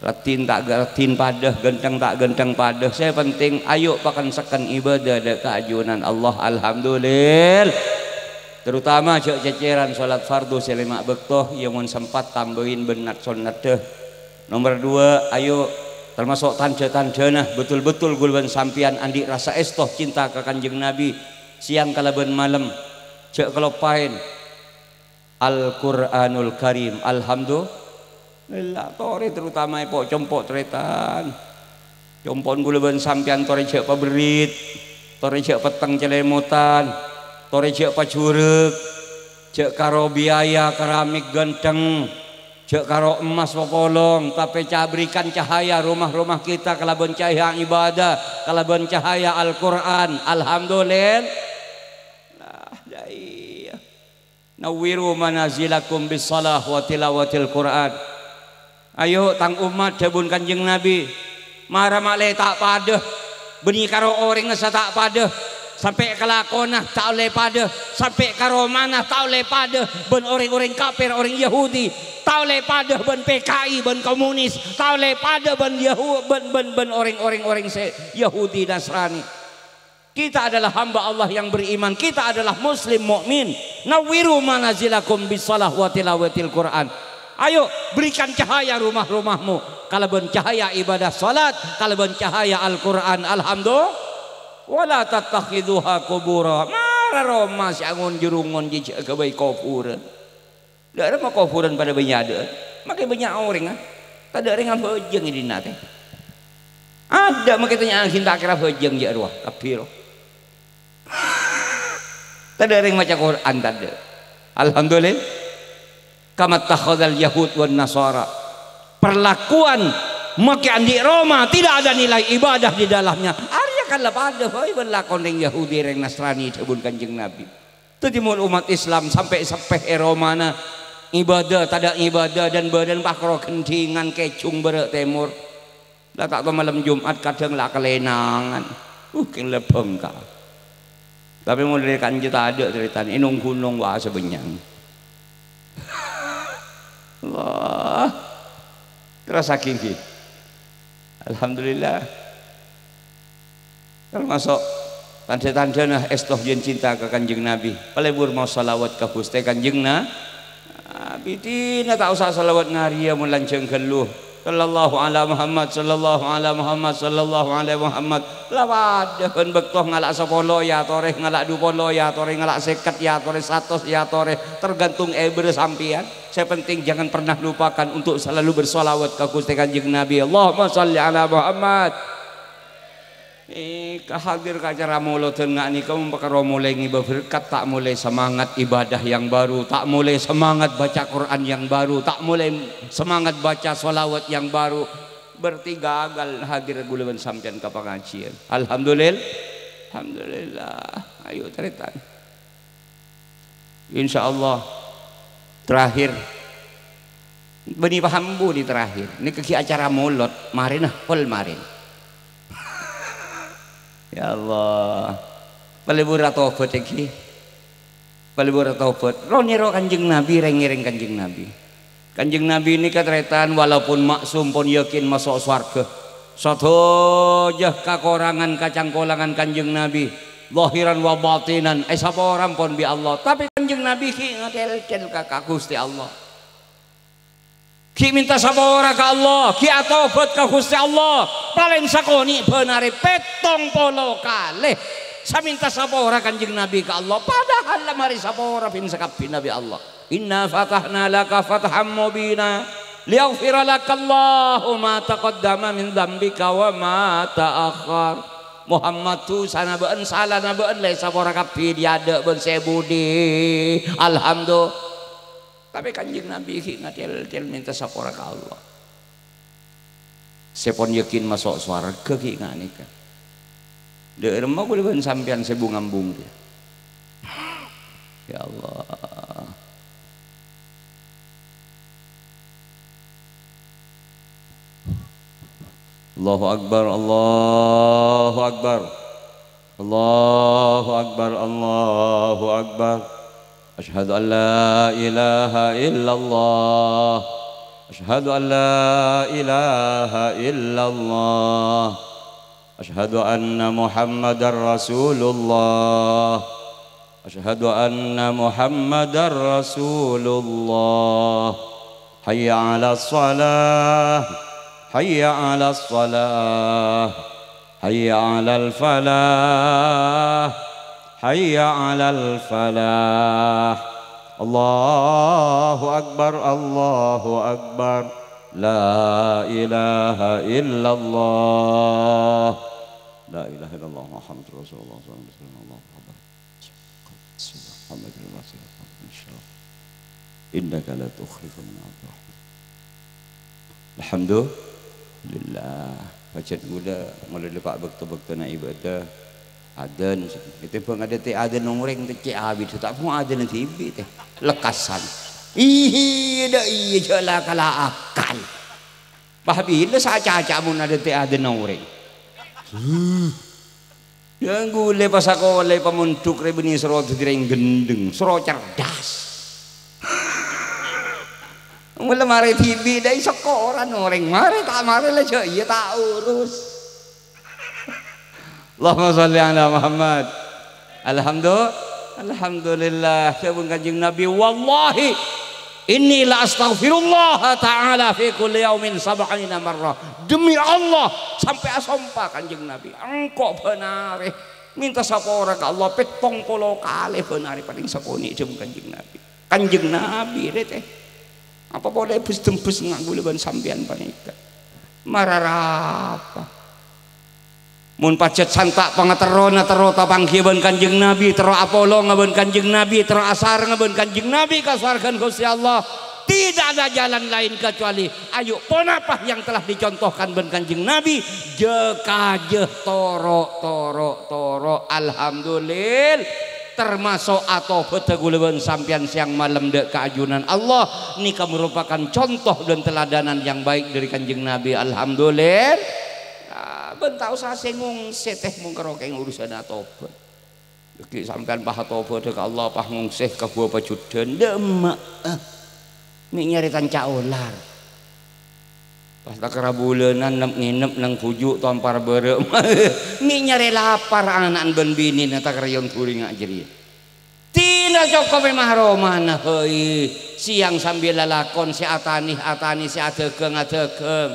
raddhin ta' ga-, raddhin padâ, ghântheng ta' ghântheng padâ. Sè penting, ayo paken-sekken ibadah dâ' ka ajunan Allah. Alhamdulil-, terutama jâ' cècèran salat fardhu sè lèma' bâkto, iyâ mon sempat tambâi bân nat-, sonnadda. Nomer dua, ayo, termasuk tandhâ-tandhâna betul-betul kaulâ bân sampèyan andi' rasa èsto cinta ka Kanjeng Nabi, sèyang kalabân malem. Jâ' kaloppaèn. Al-Qur'anul Karim. Alhamdulillah, torè terutama èpo'-compo' tarètan. Compo'na kaulâ bân sampèyan torè jâ' paberrit, torè jâ' petteng calèmotan, torè jâ' pajhurâk, jâ' karo biaya keramik ghântheng, jâ' karo emmas papolong, tapè ca-, berikan cahaya rumah-rumah kita kalabân cahaya ibadah, kalabân cahaya Al-Qur'an. Alhamdulillah. Nah, dâ' iyâ. Nawwiru manazilakum bis shalah wa tilawatil Qur'an. Ayo, tang ommat, dhâbuna Kanjeng Nabi, mara malè ta' padâ, bânnè karo orèngnga sè ta' padâ, sampè' ka lakona ta' ollè padâ, sampè' ka romana ta' ollè padâ bân orèng-orèng kafir, orèng Yahudi, ta' ollè padâ bân P K I, bân komunis, ta' ollè padâ bân Yahu-, bân, bân, bân orèng-orèng, orèng sè Yahudi Nasrani. Kita adalah hamba Allah yang beriman. Kita adalah muslim mukmin. Nawwiru manazilakum bis shalah wa tilawatil Qur'an. Ayo, berikan cahaya rumah-rumahmu kalabân cahaya ibadah salat, kalabân cahaya Al-Qur'an. Alhamdulillah. Wala tattakhidhuha qubura. Mara roma sè angon-jurungon jhâ' ghâbây kobhurân. Dâ' remma kobhurân padâ bânnya'an. Makè bânnya' orèng, ah. Tadâ' orèng abhâjâng è dinna', tè. Adâ' makè tanya'aghi ta' kèra abhâjâng jâ' rowa, kabbhi rowa. Tadâ' orèng maca Qur'an, tadâ'. Alhamdulillah. Kama takhadzal yahud wan nasara. Perlakuan makè andi' roma tidak ada nilai ibadah di dalamnya. Arèya kan la padâ bhâi bân lakon rèng Yahudi, rèng Nasrani, dhâbuna Kanjeng Nabi. Dhâddhi, mon ommat Islam sampè' seppè è romana, ibadah tadâ' ibadah, dân-bâdhân pakro ghendhingan kèjhung bârâ' tèmor. La ta' to malem Jum'at kadhâng la kalènangan. Uh, kèng la bhângka. Tapè mon dhâri kanca tadâ' tarètan, è nong-ghunong wa sabânnya'an. Allah. Terros aghi-ghi. Alhamdulillah. Termasuk tandhâ-tandhâna èsto jân cinta ka Kanjeng Nabi. Palebur maos shalawat ka Ghustè Kanjeng Na-, Nabi. Dina ta' osa shalawat ngarèya mon lanjhâng ghâllu. Sallallahu ala Muhammad, sallallahu ala Muhammad, sallallahu ala Muhammad. La padâ bân bâkto ngala' sapolo èyatorè, ngala' dupolo èyatorè, ngala' sèket èyatorè, satos èyatorè, tergantung èbârâ sampèyan. Sè penting jangan pernah lupakan untuk selalu bersolawat ka Ghustè Kanjeng Nabi. Allahumma shalli ala Muhammad. Èka hadir ka acara molodhân nga' nèka mon parkara molaè ngibâ berkat, ta' molaè semangat ibadah yang baru, ta' molaè semangat baca Quran yang baru, ta' molaè semangat baca sholawat yang baru. Berarti gagal hadir ghulâ bân sampèyan ka pangajiân. Alhamdulil-, Alhamdulillah. Ayo, tarètan. Insyaallah. Terakhir. Bânnè paham budi terakhir. Nèka ghi' acara molod. Marèna, pol marèna. Ya Allah. Palebur atobât, èngghi. Palebur atobât. Ro-nèro Kanjeng Nabi, rèng-ngèrèng Kanjeng Nabi. Kanjeng Nabi nèka tarètan, walaupun maksum, pon yakin maso' sowarghâ. Sadhâjâ kakorangan, kacangkolangan Kanjeng Nabi, zahiran wa batinan, èsapora pon bi' Allah. Tapè Kanjeng Nabi ghi' ngatèlcèl ka, ka Ghustè Allah. Ghi' mènta sapora ka Allah, ghi' atobât ka Ghustè Allah. Palèng sakonè' bân arè pèttong polo kalè. Samènta sapora Kanjeng Nabi ka Allah. Padahal la marè sapora bân sakabbhina bi' Allah. "Inna fatahna laka fathan mubina, liyaghfira lakallahu ma taqaddama min dzambika wa ma ta'akhkhar." Muhammad, dusana bâ'na, salana bâ'na la èsapora kabbhi, è adâ' bân sè è budi. Alhamdulillah. Tapè Kanjeng Nabi ghi' ngatèlcèl mènta sapora ka Allah. Sè pon yakin maso' sowarghâ ghi' nga' nèka. Dâ'remma ghulâ bân sampèyan sè bung-ambung kèya. Ya Allah. Allahu Akbar, Allahu Akbar. Allahu Akbar, Allahu Akbar. Asyhadu an la ilaha illallah. Asyhadu an la ilaha illallah. Asyhadu anna Muhammadar Rasulullah. Asyhadu anna Muhammadar Rasulullah. Hayya 'alas shalah. Hayya 'alas shalah. Hayya 'alal falah. Hayya 'alal falah. Allahu Akbar, Allahu Akbar. La ilaha illallah. La ilaha illallah Muhammadur Rasulullah sallallahu alaihi wasallam. Allahu Akbar. Muhammadin Rasulullah. Innaka la tukhliful mi'ad. Alhamdulillah. Pajhât ghulâ, ghulâ lè pa' bâkto-bâktona ibadah. Adzan. Ètèmbhâng adântè' adzan orèng tècè' abit. Ta' pon adzan dhibi' tè. Lekkasan. Iyâ, dâ' iyâ, jhâ' la kala akal. Pas bilâ sacaca mon adântè' adzan orèng. Yâ, ghulâ pasakola, pamondhuk rè bânnè soro dhâddhi rèng ghendheng, soro cerdas. Mula marè dhibi' dâi sakoran orèng, marè ta' marè la jhâ' iyâ ta' urus. Allahumma shalli ala Muhammad. Alhamdu-, Alhamdulillah, dhâbuna Kanjeng Nabi, "Wallahi, inni la astaghfirullah ta'ala fi kulli yaumin sab'ina marrah." Demi Allah, sampè' asompa Kanjeng Nabi, engko' bân arè mènta sapora ka Allah pèttong polo kalè bân arè palèng sakonè', dhâbuna Kanjeng Nabi. Kanjeng Nabi rè tè. Apa polè bes-dembes nga' ghulâ bân sampèyan panèka? Mara arapa? Mon pajhât santa' pangaterrona terro tapangghiyâ bân Kanjeng Nabi, terro apolonga bân Kanjeng Nabi, terro asarengnga bân Kanjeng Nabi ka sowarghâna Ghustè Allah, tidak ada jalan lain kecuali, ayo, ponapa yang telah dicontohkan bân Kanjeng Nabi, jhâ' kajhâ toro', toro', toro'. Alhamdulillah. Tamaso' atobhâddhâ ghulâ bân sampèyan sèyang malem dâ' kaajunan Allah, nèka merupakan contoh dan teladanan yang baik dari Kanjeng Nabi. Alhamdulillah. Ah, bân ta' osa sè ngongsè tè, mon karo kèng urusanna atobhât. Ghi' sampèyan pas atobhât ka Allah, pas ngongsè ka bhuwâ pajudhân, dâ' emma'a. Mè' nyarè tanca' olar. Pas takara bulânan nep-ngènep neng bhuju' tompar bârâ'. Mè' nyarè lapar ana'na bân binèna takara èondhuri nga' jârèya. Tina cokop è mahromana, hei. Siang sambil lalakon, sè atanè, atanè, sè adhâghâng, adhâghâng.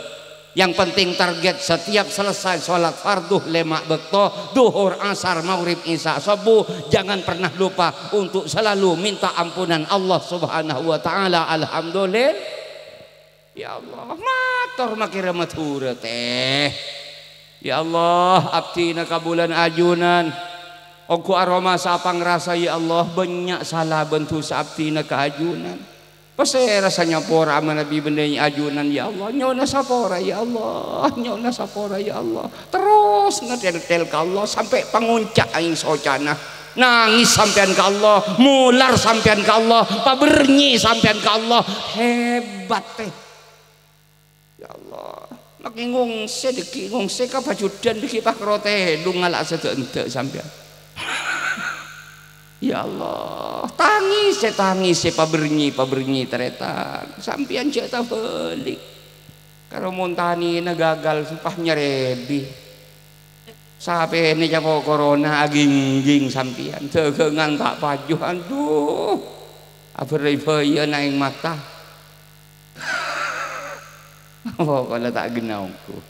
Yang penting target setiap selesai sholat fardu lèma' bâkto, dhuhur, asar, maghrib, isya, subuh, jangan pernah lupa untuk selalu minta ampunan Allah Subhanahu wa Ta'ala. Alhamdulillah. Ya Allah, mator makè ra Madhurâ, tèh. Ya Allah, abdhina kabulâna ajunan. Ongghu aromasa apangrasa, ya Allah, bânnya' sala bân dhusa abdhina ka ajunan. Pasèra sanyapora manabi bânnè ajunan, ya Allah. Nyo'ona sapora, ya Allah. Nyo'ona sapora, ya Allah. Terros ngatel-tel ka Allah sampè' pangonca' aèng socana. Nangès sampèyan ka Allah, molar sampèyan ka Allah, pabernyi sampèyan ka Allah. Hebat, tèh. Ya Allah, makè ngongse dhâggi', ngongse ka pajudhân dhâggi' pakro tèlung ngala' sè dâ'-endâ' sampèyan. Ya Allah, tangèsè, tangèsè, pabernyi, pabernyi, tarètan. Sampèyan jhâ' tabâli'. Karo mon tanèna gagal, sè pas nyarèbi. Sapèna capo' korona agingging sampèyan, dhâghângan ta' paju, adhu, abârâi bâiyâ naèng mata. Poko'na ta' ghenna ongghu.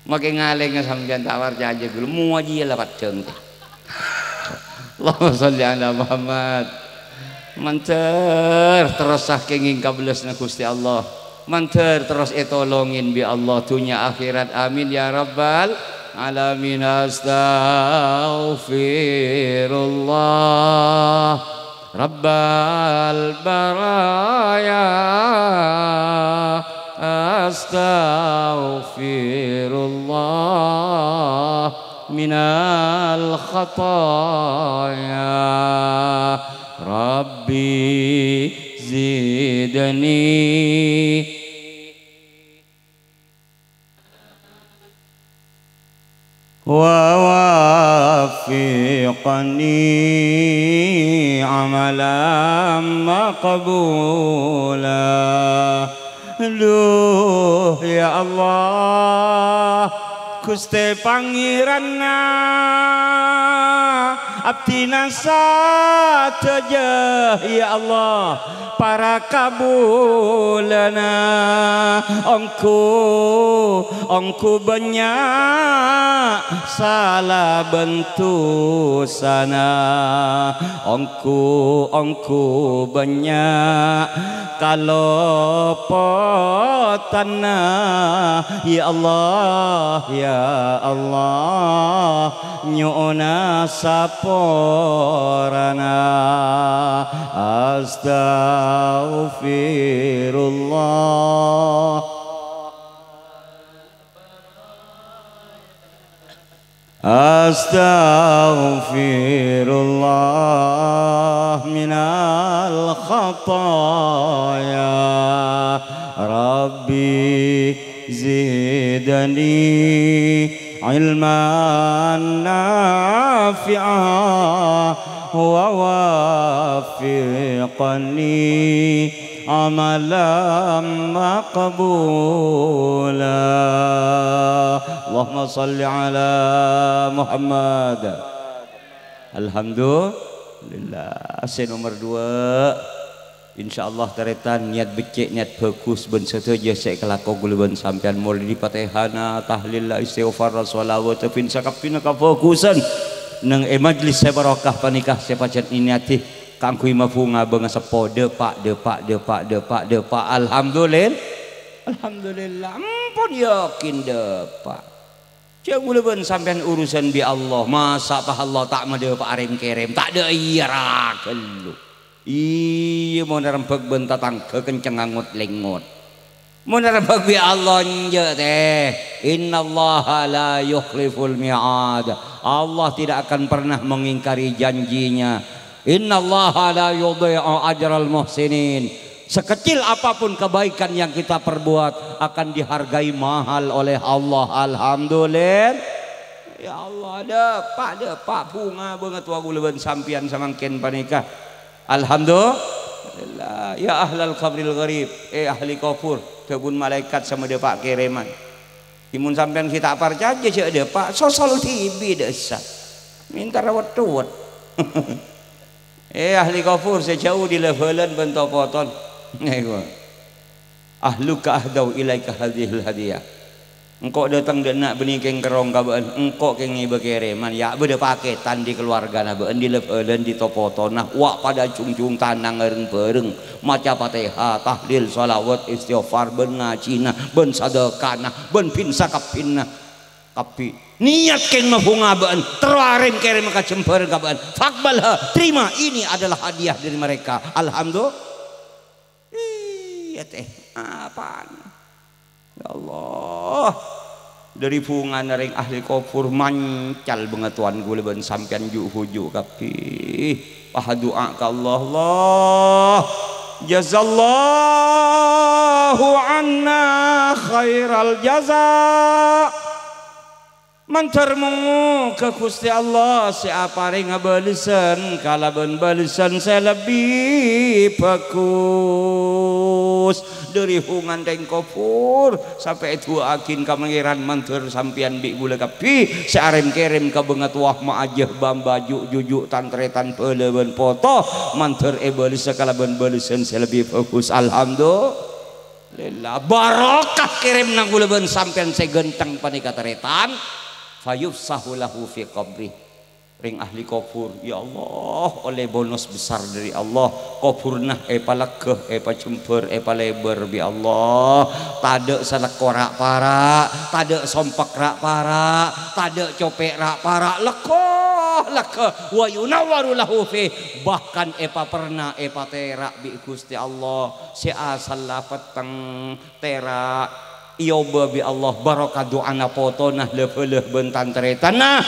Makè ngalènga sampèyan ta' parcajâ ghulâ, mowa jiyâ la paddhâng, tèh. Allahumma sholli ala Muhammad. Mandhâr terros sakèngèng kabellasna Ghustè Allah. Mandhâr terros ètolongin bi' Allah dhunnya akhèrat. Amin ya rabbal alamin. Astaghfirullah rabbal baraya. Astaghfirullah minal khataya. Rabbi zidni wa waffiqni amalan maqbula. Duh, ya Allah, Ghustè Pangèranna abdhina sadhâjâ, ya Allah, para kabulâna. Ongghu, ongghu bânnya' sala bân dhusana. Ongghu, ongghu bânnya' kalopotanna, ya Allah, ya Allah, nyo'ona saporana. Astaghfirullah. Astaghfirullah minal khataya. Rabbi zidni ilman nafi'a wa waffiqni amalan maqbula. Allahumma shalli ala Muhammad. Alhamdulillah. Sè nomer dua, insyaallah tarètan niyat beccè', niyat bhâghus bân sadhâjâ sè èkalako ghulâ bân sampèyan, molaè dâri Fatihana, tahlilla, istighfara, shalawata, bân sakabbhiyânna kabhâghusân neng è majlis sè barokah panèka sè pajhât èniyadhi kaangghuy mabhunga bângaseppo. Dâpa', dâpa', dâpa', dâpa', dâpa'. Alhamdulil-, alhamdulillah. Ampon yakin dâpa'. Jhâ' ghulâ bân sampèyan urusan bi' Allah. Masa' pas Allah ta' madâpa'a rèm-kèrèm? Tadâ' iyâ ra ghâllu. Iyâ, mon arembhâk bân tatangghâ kencengnga ngot-lengngot. Mon arembhâk bi' Allah, enjâ', tèh. Innallaha la yukhliful mi'ad. Allah tidak akan pernah mengingkari janjinya. Innallaha la yudhi'u ajral muhsinin. Sekecil apapun kebaikan yang kita perbuat akan dihargai mahal oleh Allah. Alhamdulillah. Ya Allah, dâpa', dâpa', bhunga bângatowa ghulâ bân sampèyan samangkèn panèka. Alhamdulillah. Ya ahlal qabril gharib, è ahli kobhur, dhâbuna malaèkat sè madâpa' kèrèman. È, mon sampèyan ghi' ta' parcajâ jhâ' dâpa', sosol dhibi' dâ' essa. Mènta ra wet-towet. È, ahli kobhur sè jhâu dâri la-bhâlâna bân to-potona. Ego. "Ahluka ahdau ilaika hadzihil hadiyah." Engko' dâteng dâ' enna' bânnè kèng kerrong ka bâ'ân, engko' kèng ngèbâ kèrèman, ya' bâdâ pakètan dâri kaluwargana bâ'ân, dâri la-bhâlâna, dâri to-potona, wa' padâ jhung-jhung tanang rèng-bhâreng, maca Fatihah, tahlil, shalawat, istighfar, bân ngajhina, bân sadâkana, bân bin sakabbhina kabbhi. Niyat kèng mabhunga bâ'ân, terro arèm-kèrèm ka jembhâr ka bâ'ân. Faqbalha, terima, ini adalah hadiah dari mereka. Alhamdulillah. Iyâ, tèh, apana? Ya Allah. Dâri bhungana rèng ahli kobhur mancal bângatowan kaulâ bân sampèyan ju'-huju' kabbhi. Pas adu'a ka Allah, Allah, jazallahu anna khairal jaza. Mandhâr moghâ Ghustè Allah sè aparènga bâlessan kalabân bâlessan sè lebbi bhâghus. Dâri bhungana rèng kobhur, sampè' èdu'aaghin ka Pangèran mandhâr sampèyan bi' kaulâ kabbhi sè arèm-kèrèm ka bângatowa, ma' ajâ bâmbâ ju'-juju' tan-tarètan bhâlâ bân poto, mandhâr èbâlessa kalabân bâlessan sè lebbi bhâghus. Alhamdulillah. Lillah, barokah kèrèmna kaulâ bân sampèyan sè ghântheng panèka tarètan, fayufsahu lahu fi qabri. Rèng ahli kobhur, ya Allah, ollè bonus besar dâri Allah. Kobhurna èpalèghâ, èpajembhâr, èpalèbâr bi' Allah. Tadâ' salèkko ra'-para', tadâ' sompek ra'-para', tadâ' copè' ra'-para', lèghâ, lèghâ. Wa yunawwaru lahu fi, bahkan èpaperna, èpatèra' bi' Ghustè Allah. Sè asalla petteng, tèra', èobâ bi' Allah, barokah du'ana potona, la-bhâlâ bân tan-tarètanna.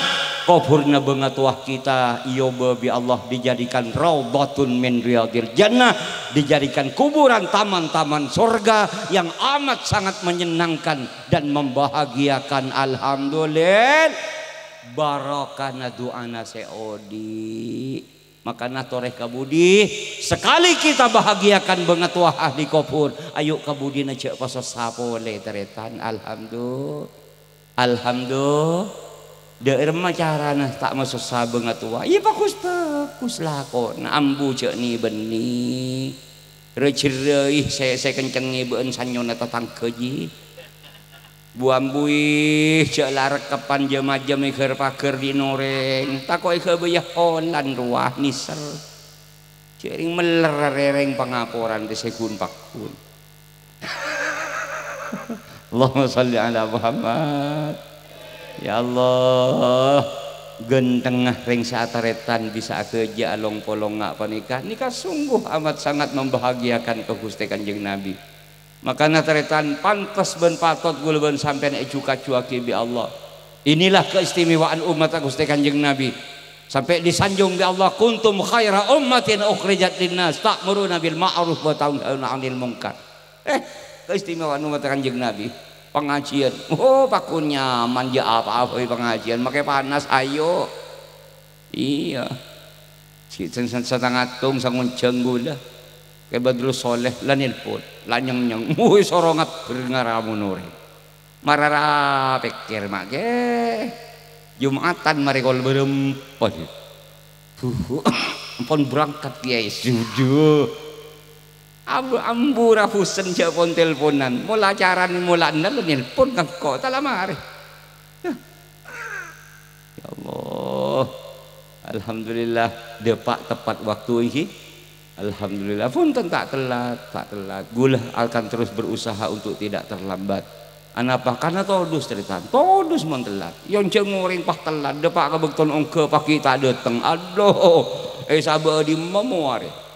Kobhurna bângatowa kita èobâ bi' Allah dijadikan raudhatun min riyadil jannah, dijadikan kuburan taman-taman sorga yang amat sangat menyenangkan dan membahagiakan. Alhamdulillah, barokahna du'ana sè odi'. Makana torè ka budi, sakalè kita bahagiakan bângatowa ahli kobhur, ayo ka budina jhâ' pasossa polè, tarètan. Alhamdu-, alhamdu-, dâ' remma carana ta' masossa bângatowa? Iyâ, bhâghus-bhâghus lakona, ambu jhâ' nè-bânnè. Rè-jherrâi sè, sè kencengngè bâ'ân sanyona tatangghâ, ji. Bu-ambuwi, jhâ' la rekkeppan jâm-ajâm èghâr-paghâr dhi' orèng. Tako' èghâbâyâ holan rowa nèser. Jhâ' rèng mèller rèrèng pangaporan tè sè ghun-pagghun. Allahumma shalli ala Muhammad. Ya Allah, ghântengnga rèng sè atarètan bisa aghâjâ' along-polong nga' panèka. Nèka sungguh amat sangat membahagiakan ka Ghustè Kanjeng Nabi. Makana tarètan pantes bân patot kaulâ bân sampèyan èju-kajuwâghi bi' Allah. Inilah keistimewaan umat Ghustè Kanjeng Nabi. Sampè' disanjung bi' Allah, "Kuntum khaira ummatin ukhrijat linnas, ta'muruna bil ma'ruf wa tanhauna 'anil munkar." Eh, keistimewaan umat Kanjeng Nabi. Pangajiyân. Oh, pakon nyaman, jhâ' apa-apa bi' pangajiyân. Makè panas, ayo. Iyâ. Si-, sen-, sen-, satangatung sangonjhâng ghulâ. Kè Badrus Shaleh la nelpon, la nyengnyeng. Wuy, soro ngabbher ngaramun orèng. Mara ra pèkkèr, ma' kè. Jumatan marè kol bârâmpa, dhi. Buh, ampon berangkat, Kèyaè. Suju. Ambu, ambu ra busen jhâ' pon-telponan. Mola acarana, mola ennal nelpon ka engko', ta' la marè. Yah. Ya Allah. Alhamdulillah, dâpa' tepat waktu, ènggi. Alhamdulillah, bhunten ta' tellat, ta' tellat. Ghulâ akan terus berusaha untuk tidak terlambat. Anapa? Karena todus, tarètan. Todus mon tellat. Yâ, onjhâng orèng pas tellat, dâpa' ka bâktona ongghâ paghi' ta' dâteng. Aduh, è sabâ' dimma moarè.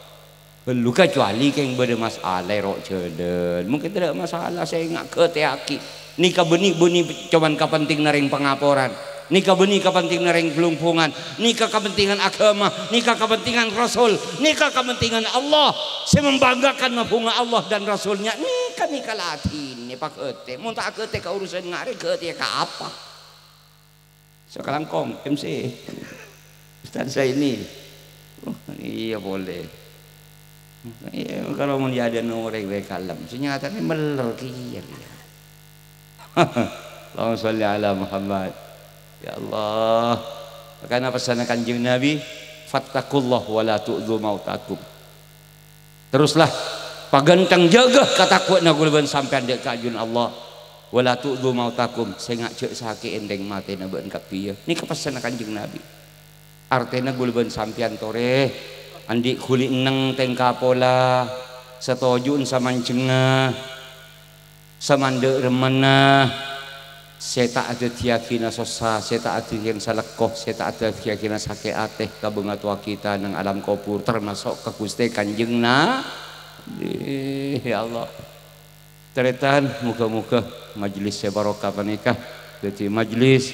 Ghâllu, kacuali kèng bâdâ masalah è ro' jhâlân. Mungkin tadâ' masalah, sènga' ghâtèyaghi. Nèka bânnè, bânnè coma kapentinganna rèng pangaporan. Nèka bânnè kapentinganna rèng Blungpungan. Nèka kapentingan aghâma. Nèka kapentingan Rasul. Nèka kapentingan Allah. Sè membanggakan mabhunga Allah dan Rasulnya. Nèka, nèka la adinè paghâtè. Mon ta' aghâtè ka urusan nga' rè, ghâtèya ka apa? Sakalangkong, M C. Ustaz Zaini. Oh, iyâ polè. Iyâ, kalau mon jhâdhân orèng bhâi kalem. Sè nyatana mèller kèya, iyâ. Allahumma shalli ala Muhammad. Ya Allah. Makana pèssèna Kanjeng Nabi, "Fattaqullaha wa la tu'dzu mautakum." Teruslah Paghânteng jâgâ katako'anna ghulâ bân sampèyan dâ' ka ajunan Allah. "Wa la tu'dzu mautakum," sènga' jhâ' sakè'è ḍeng matèna bâ'na kabbhi, yâ. Nèka pessenna Kanjeng Nabi. Artèna ghulâ bân sampèyan torè, anḍi' ghuli enneng tèngka pola, satoju'en samanjhengnga, samandhâ' remmanna, sè ta' adhâddhiyâghina sossa, sè ta' adhâddhiyâghina salekko, sè ta' adhâddhiyâghina sakè' atè ka bângatowa kita neng alam kobhur, termasuk ka Ghustè Kanjeng Nabi. Ya Allah. Tarètan, moghâ-moghâ majlis sè barokah panèka dhâddhi majlis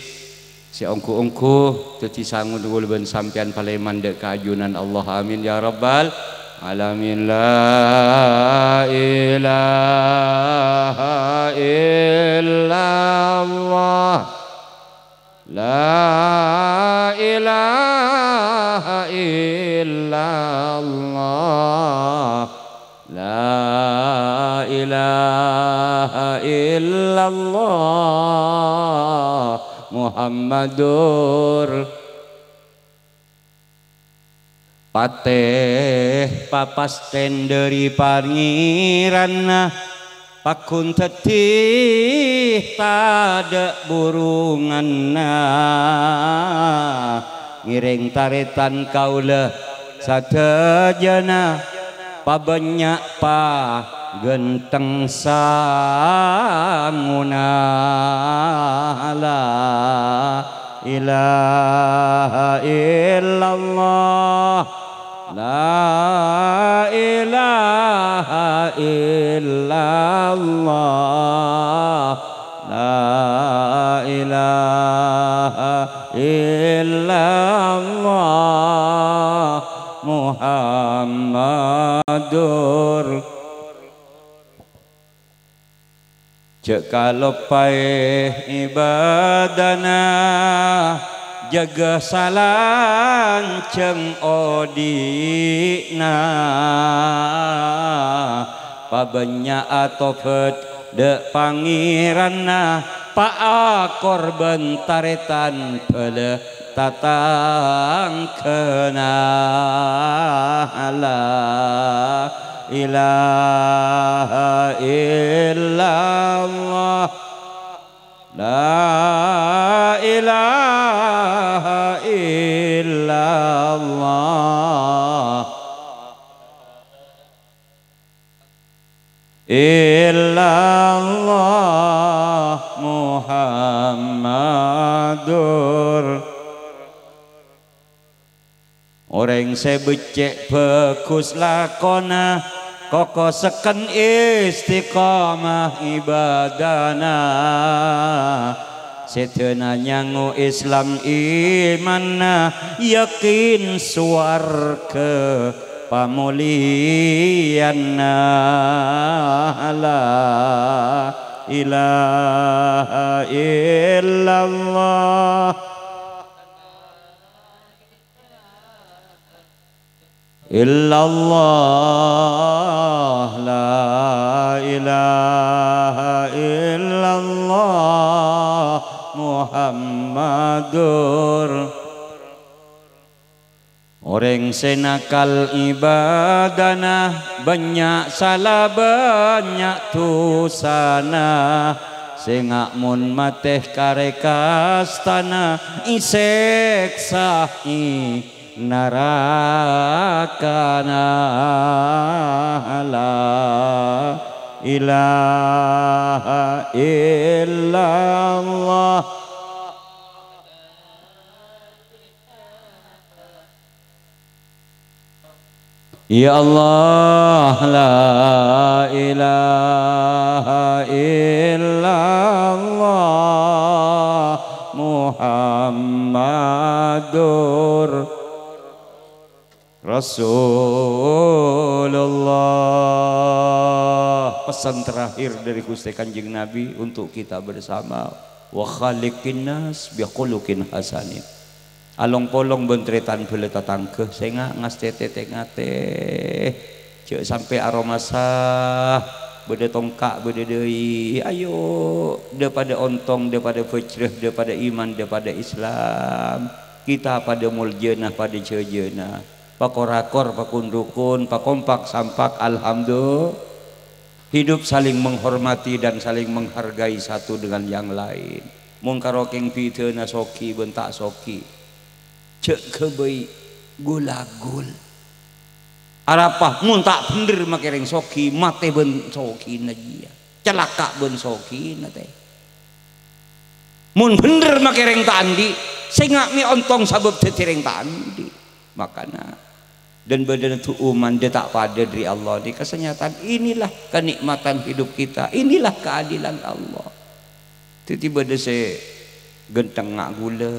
sè ongghu-ongghu dhâddhi sango ghulâ bân sampèyan palèman dâ' ka ajunan Allah. Amin ya rabbal alamin. La ilaha illallah. La ilaha illallah. La ilaha illallah Muhammadur. Patè papastèn ḍâri Pangèranna, pagghun dhâddhi taḍâ' burunganna. Ngèrèng tarètan kaulâ sadhâjâna, pabânnya' paghânteng sangona. La ilaha illallah. La ilaha illallah. La ilaha illallah Muhammadur. Jhâ' kaloppaè ibâdâna, jâgâ salanjhâng oḍi'na. Pabânnya' atobhât ḍâ' Pangèranna, paakorbhân tarètan bhâlâ tatangghâna. La ilaha illallah. La ilaha illallah. Illallah Muhammadur. Orèng sè beccè' bhâghus lakona, koko sekken istiqomah ibâdâna. Sèdhâna nyango Islam imanna, yakin sowarghâ pamolèyanna. La ilaha illallah. Illallah, la ilaha illallah Muhammadur. Orèng sè nakal ibâdâna, bânnya' sala bânnya' dhusana. Sènga' mon matè karè kastana, èsèksa è narakana. La ilaha illallah. Ya Allah, la ilaha illallah Muhammadur Rasulullah. Pesan terakhir dari Ghustè Kanjeng Nabi untuk kita bersama. "Wa khaliqin nas bi khuluqin hasanin." Along-polong bân tarètan bhâlâ tatangghâ, sènga' ngastètè tè-ngatè. Jhâ' sampè' aromasa, bâḍâ tongka', bâḍâ ḍâi. Ayo, ḍâ-paḍâ ontong, ḍâ-paḍâ bhâjrâ, ḍâ-paḍâ iman, ḍâ-paḍâ Islam. Kita paḍâ moljâna, paḍâ jhâjâna. Pakorakor, pakondukon, pakompak sampak, alhamdulillah. Hidup saling menghormati dan saling menghargai satu dengan yang lain. Mon karo keng bidhâna soghi bân ta' soghi, jhâ' ghâbây gul-agul. Arapa mon ta' bhendher makèrèng soghi, matè bân soghina jiyâ. Calaka' bân soghina, tè. Mon bhendher makèrèng ta' andi', sènga' mè' ontong sabâb dhâddhi rèng ta' andi'. Makana, dan bâdâna du'u mandhâ ta' padâ dâri Allah nèka sanyatana. Inilah kenikmatan hidup kita, inilah keadilan Allah. Dhâddhi bâdâ sè ghântheng nga' ghulâ,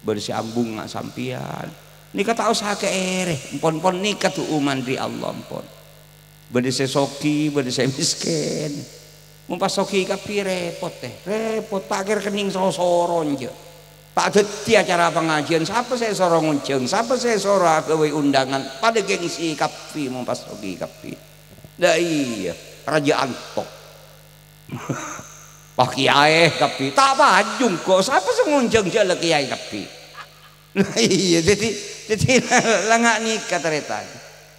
bâdâ sè ambung nga' sampèyan. Nèka ta' osa kaèrè, empon-pon nèka du'u mandhâri Allah, empon. Bâdâ sè soghi, bâdâ sè mèskèn. Mon pas soghi kabbhi rèpot, tè. Rèpot, ta' kèra kennèng soro-soro, enjâ'. Ta' dhâddhi acara pangajiân, sapa sè èsoro ngonjhâng, sapa sè èsoro aghâbây ondhângan, padâ gengsi kabbhi mon pas soghi kabbhi. Lah iyâ, rajâ anto. Pas kiyaè kabbhi, ta' pajung kok, sapa sè ngonjhâng jhâ' la kiyaè kabbhi. Lah iyâ, dhâddhi, dhâddhi la nga' nèka tarètan.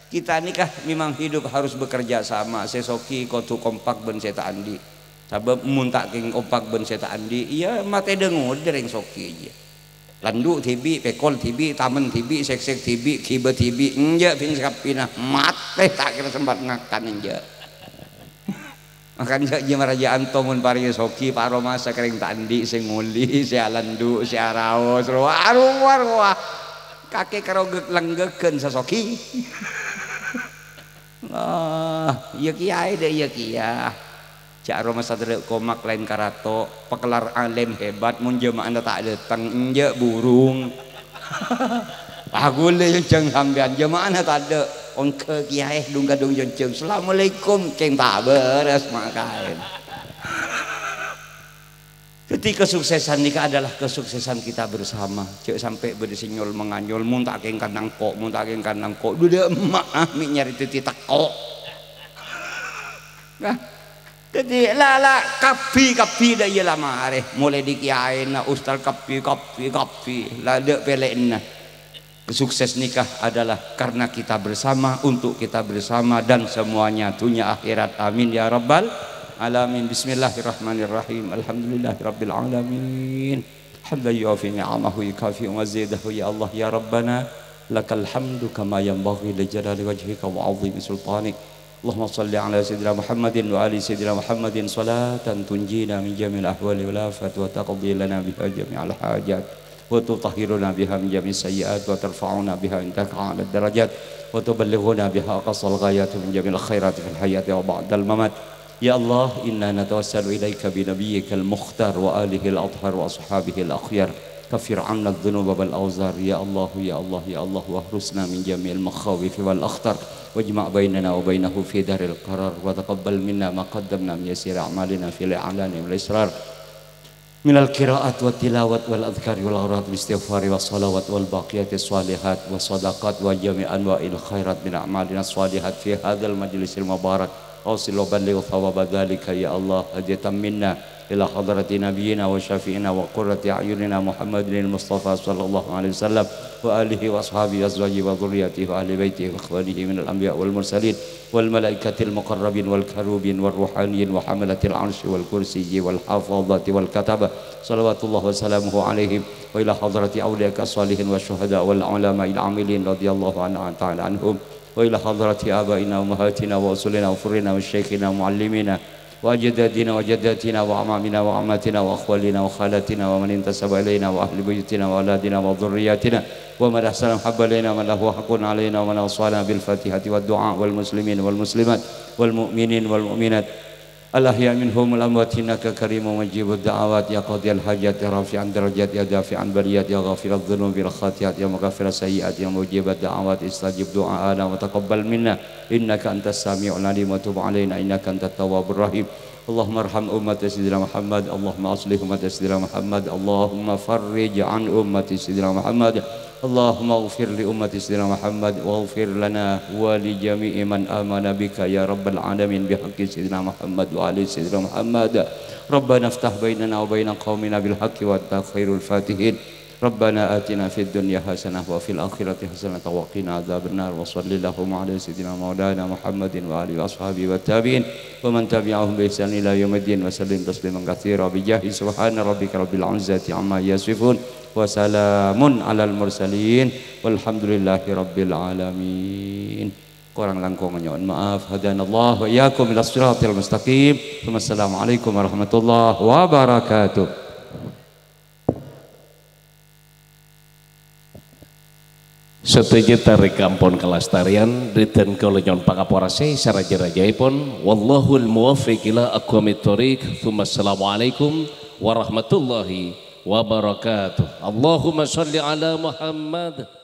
Kita nèka memang hidup harus bekerja sama. Sè soghi kodhu kompak bân sè ta' andi'. Sabâb mon ta' kèng kompak bân sè ta' andi', iyâ matè dâ-ngodâ rèng soghi, iyâ. Landhu' dhibi', pèkol dhibi', tamen dhibi', sèksèk dhibi', ghibâ dhibi', enjâ' bhing sakabbhiyânna matè ta' kèra sempat ngakan, enjâ'. Makan jhâ' jiyâ marajâ anto mon parèngè soghi, pa' aromasa kèrèng ta' andi' sè ngolè, sè alandhu', sè araos, rowa, rowa, rowa. Kakè karo gek-, lenggeghân sè soghi. Ah, iyâ kèyaè dâ' iyâ kèya. Jhâ' aromasa tadâ' komak laèn karato, pakellar alèm hebat, mon jema'anna ta' dâteng, enjâ' burung. Aghulâ jhânjhâng sampèyan, jema'anna tadâ', ongghâ kèyaè dhung-kadhung jhânjhâng, "Assalamualaikum," kèng ta' bârâs makaèn. Dhâddhi kesuksesan nèka adalah kesuksesan kita bersama. Jhâ' sampè' bâdâ sè nyol-manganyol, "Mon ta' kèng kanna engko', mon ta' kèng kanna engko'." Dhu dâ' emma'a mè' nyarè dhâddhi tekko'. Nah, dhâddhi la, la, kabbhi, kabbhi dâ' iyâ la marè. Molaè dâri kèyaèna, ustad kabbhi, kabbhi, kabbhi. La dâ' pèlè'na. Sukses nikah adalah karena kita bersama, untuk kita bersama, dan semuanya dunia akhirat. Amin ya rabbal alamin. Bismillahirrahmanirrahim. Alhamdulillahirabbil alamin. Hamdan yuwafi ni'amahu yukafi'u mazidahu. Ya Allah, ya Rabbana, lakal hamdu kama yanbaghi li jalali wajhika wa 'azimi sultanik. Allahumma shalli ala sayyidina Muhammadin wa ali sayyidina Muhammadin salatan tunjina min jami'il ahwali wal afat wa taqdi lana biha jami'al hajat wa tutahhiruna biha min jami'is sayyi'at wa tarfa'una biha indaka a'la darajat wa tuballighuna biha aqsal ghayat min jami'il khairati fil hayati wa ba'dal mamat. Ya Allah, inna natawassalu ilaika bi nabiyyikal mukhtar wa alihil athhar wa ashabihil akhyar. Kaffir 'anna dzunuba wal auzar. Ya Allah, ya Allah, ya Allah, wahrusna min jami'il makhawif wal akhtar. Wajma' bainana wa bainahu fi daril qarar. Wa taqabbal minna ma qaddamna min yasiri a'malina fil i'lani wal israr. Minal qira'at wa tilawat wal adhkari wal aurat wal istighfari was salawat wal baqiyatis shalihat was sadaqat wa jami' anwa'il khairat min a'malina shalihat fi hadzal majlisil mubarak. Ausil wa balligh thawaba dzalika ya Allah. Hadiyatan minna ila hadrati nabiyyina wa syafi'ina wa qurrati a'yunina Muhammadinil Mustafa sallallahu alaihi wasallam wa alihi wa ashabihi azwajihi wa dzurriyyatihi wa ahli baitihi wa ikhwanihi minal anbiya wal mursalin wal malaikatil muqarrabin wal karubin wal ruhaniyin wa hamalatil arsy wal kursiyyi wal hafadhati wal katabah salawatullah wa salamuhu alaihim wa ila hadrati awliyaika shalihin wa syuhada wal ulama'il amilin radhiyallahu anhu ta'ala anhum wa ila hadrati abaina wa ummahatina wa usulina wa furina wa syaikhina wa muallimina wa ajdadina wa jaddatina wa amamina wa ammatina wa akhwalina wa khalatina wa man intasaba ilaina wa ahli buyutina wa auladina wa dzurriyyatina wa man ahsana mahabba ilaina wa man lahu haqqun alaina wa man awsana bil fatihati wad du'a wal muslimin wal muslimat wal mu'minin wal mu'minat al ahya minhum wal amwat innaka karimun mujibud da'awat ya qadiyal hajat ya rafi'an darajat ya dafi'an baliyat ya ghafiradz dzunubi wal khati'at ya mukaffiras sayyi'at ya mujibad da'awat istajib du'aana wa taqabbal minna innaka antas sami'ul alim wa tub alaina innaka antat tawwabur rahim. Allahumma arham ummata sayyidina Muhammad, Allahumma aslih ummata sayyidina Muhammad, Allahumma farrij an ummati sayyidina Muhammad, Allahumma ighfir li ummati sayyidina Muhammad, waghfir lana wa li jami'i man amana bika ya rabbal alamin bihaqqi sayyidina Muhammad wa ali sayyidina Muhammad. Rabbana iftah bainana wa baina qaumina bil haqqi wa anta khairul fatihin. Rabbana atina fid dunya hasanah wa fil akhirati hasanah wa qina adzabannar. Wa shallallahu ala sayyidina maulana Muhammadin wa alihi wa ashabihi wa tabi'in wa man tabi'ahum bi ihsan ila yaumiddin wa sallim tasliman katsira bi jahi subhana rabbika rabbil izzati amma yasifun wa salamun alal mursalin walhamdulillahi rabbil alamin. Korang langkong nyo'on ma'af. Hadanallahu wa iyyakum ila siratil mustaqim. Wassalamualaikum warahmatullahi wabarakatuh. Sadhâjâ tarèka ampon kalastarèyan, dhâddhi kaulâ nyo'on pangaporasè saraja-rajaèpon. Wallahul muwaffiq ila aqwamit thoriq. Tsumma assalamualaikum warahmatullahi wabarakatuh. Allahumma shalli ala Muhammad.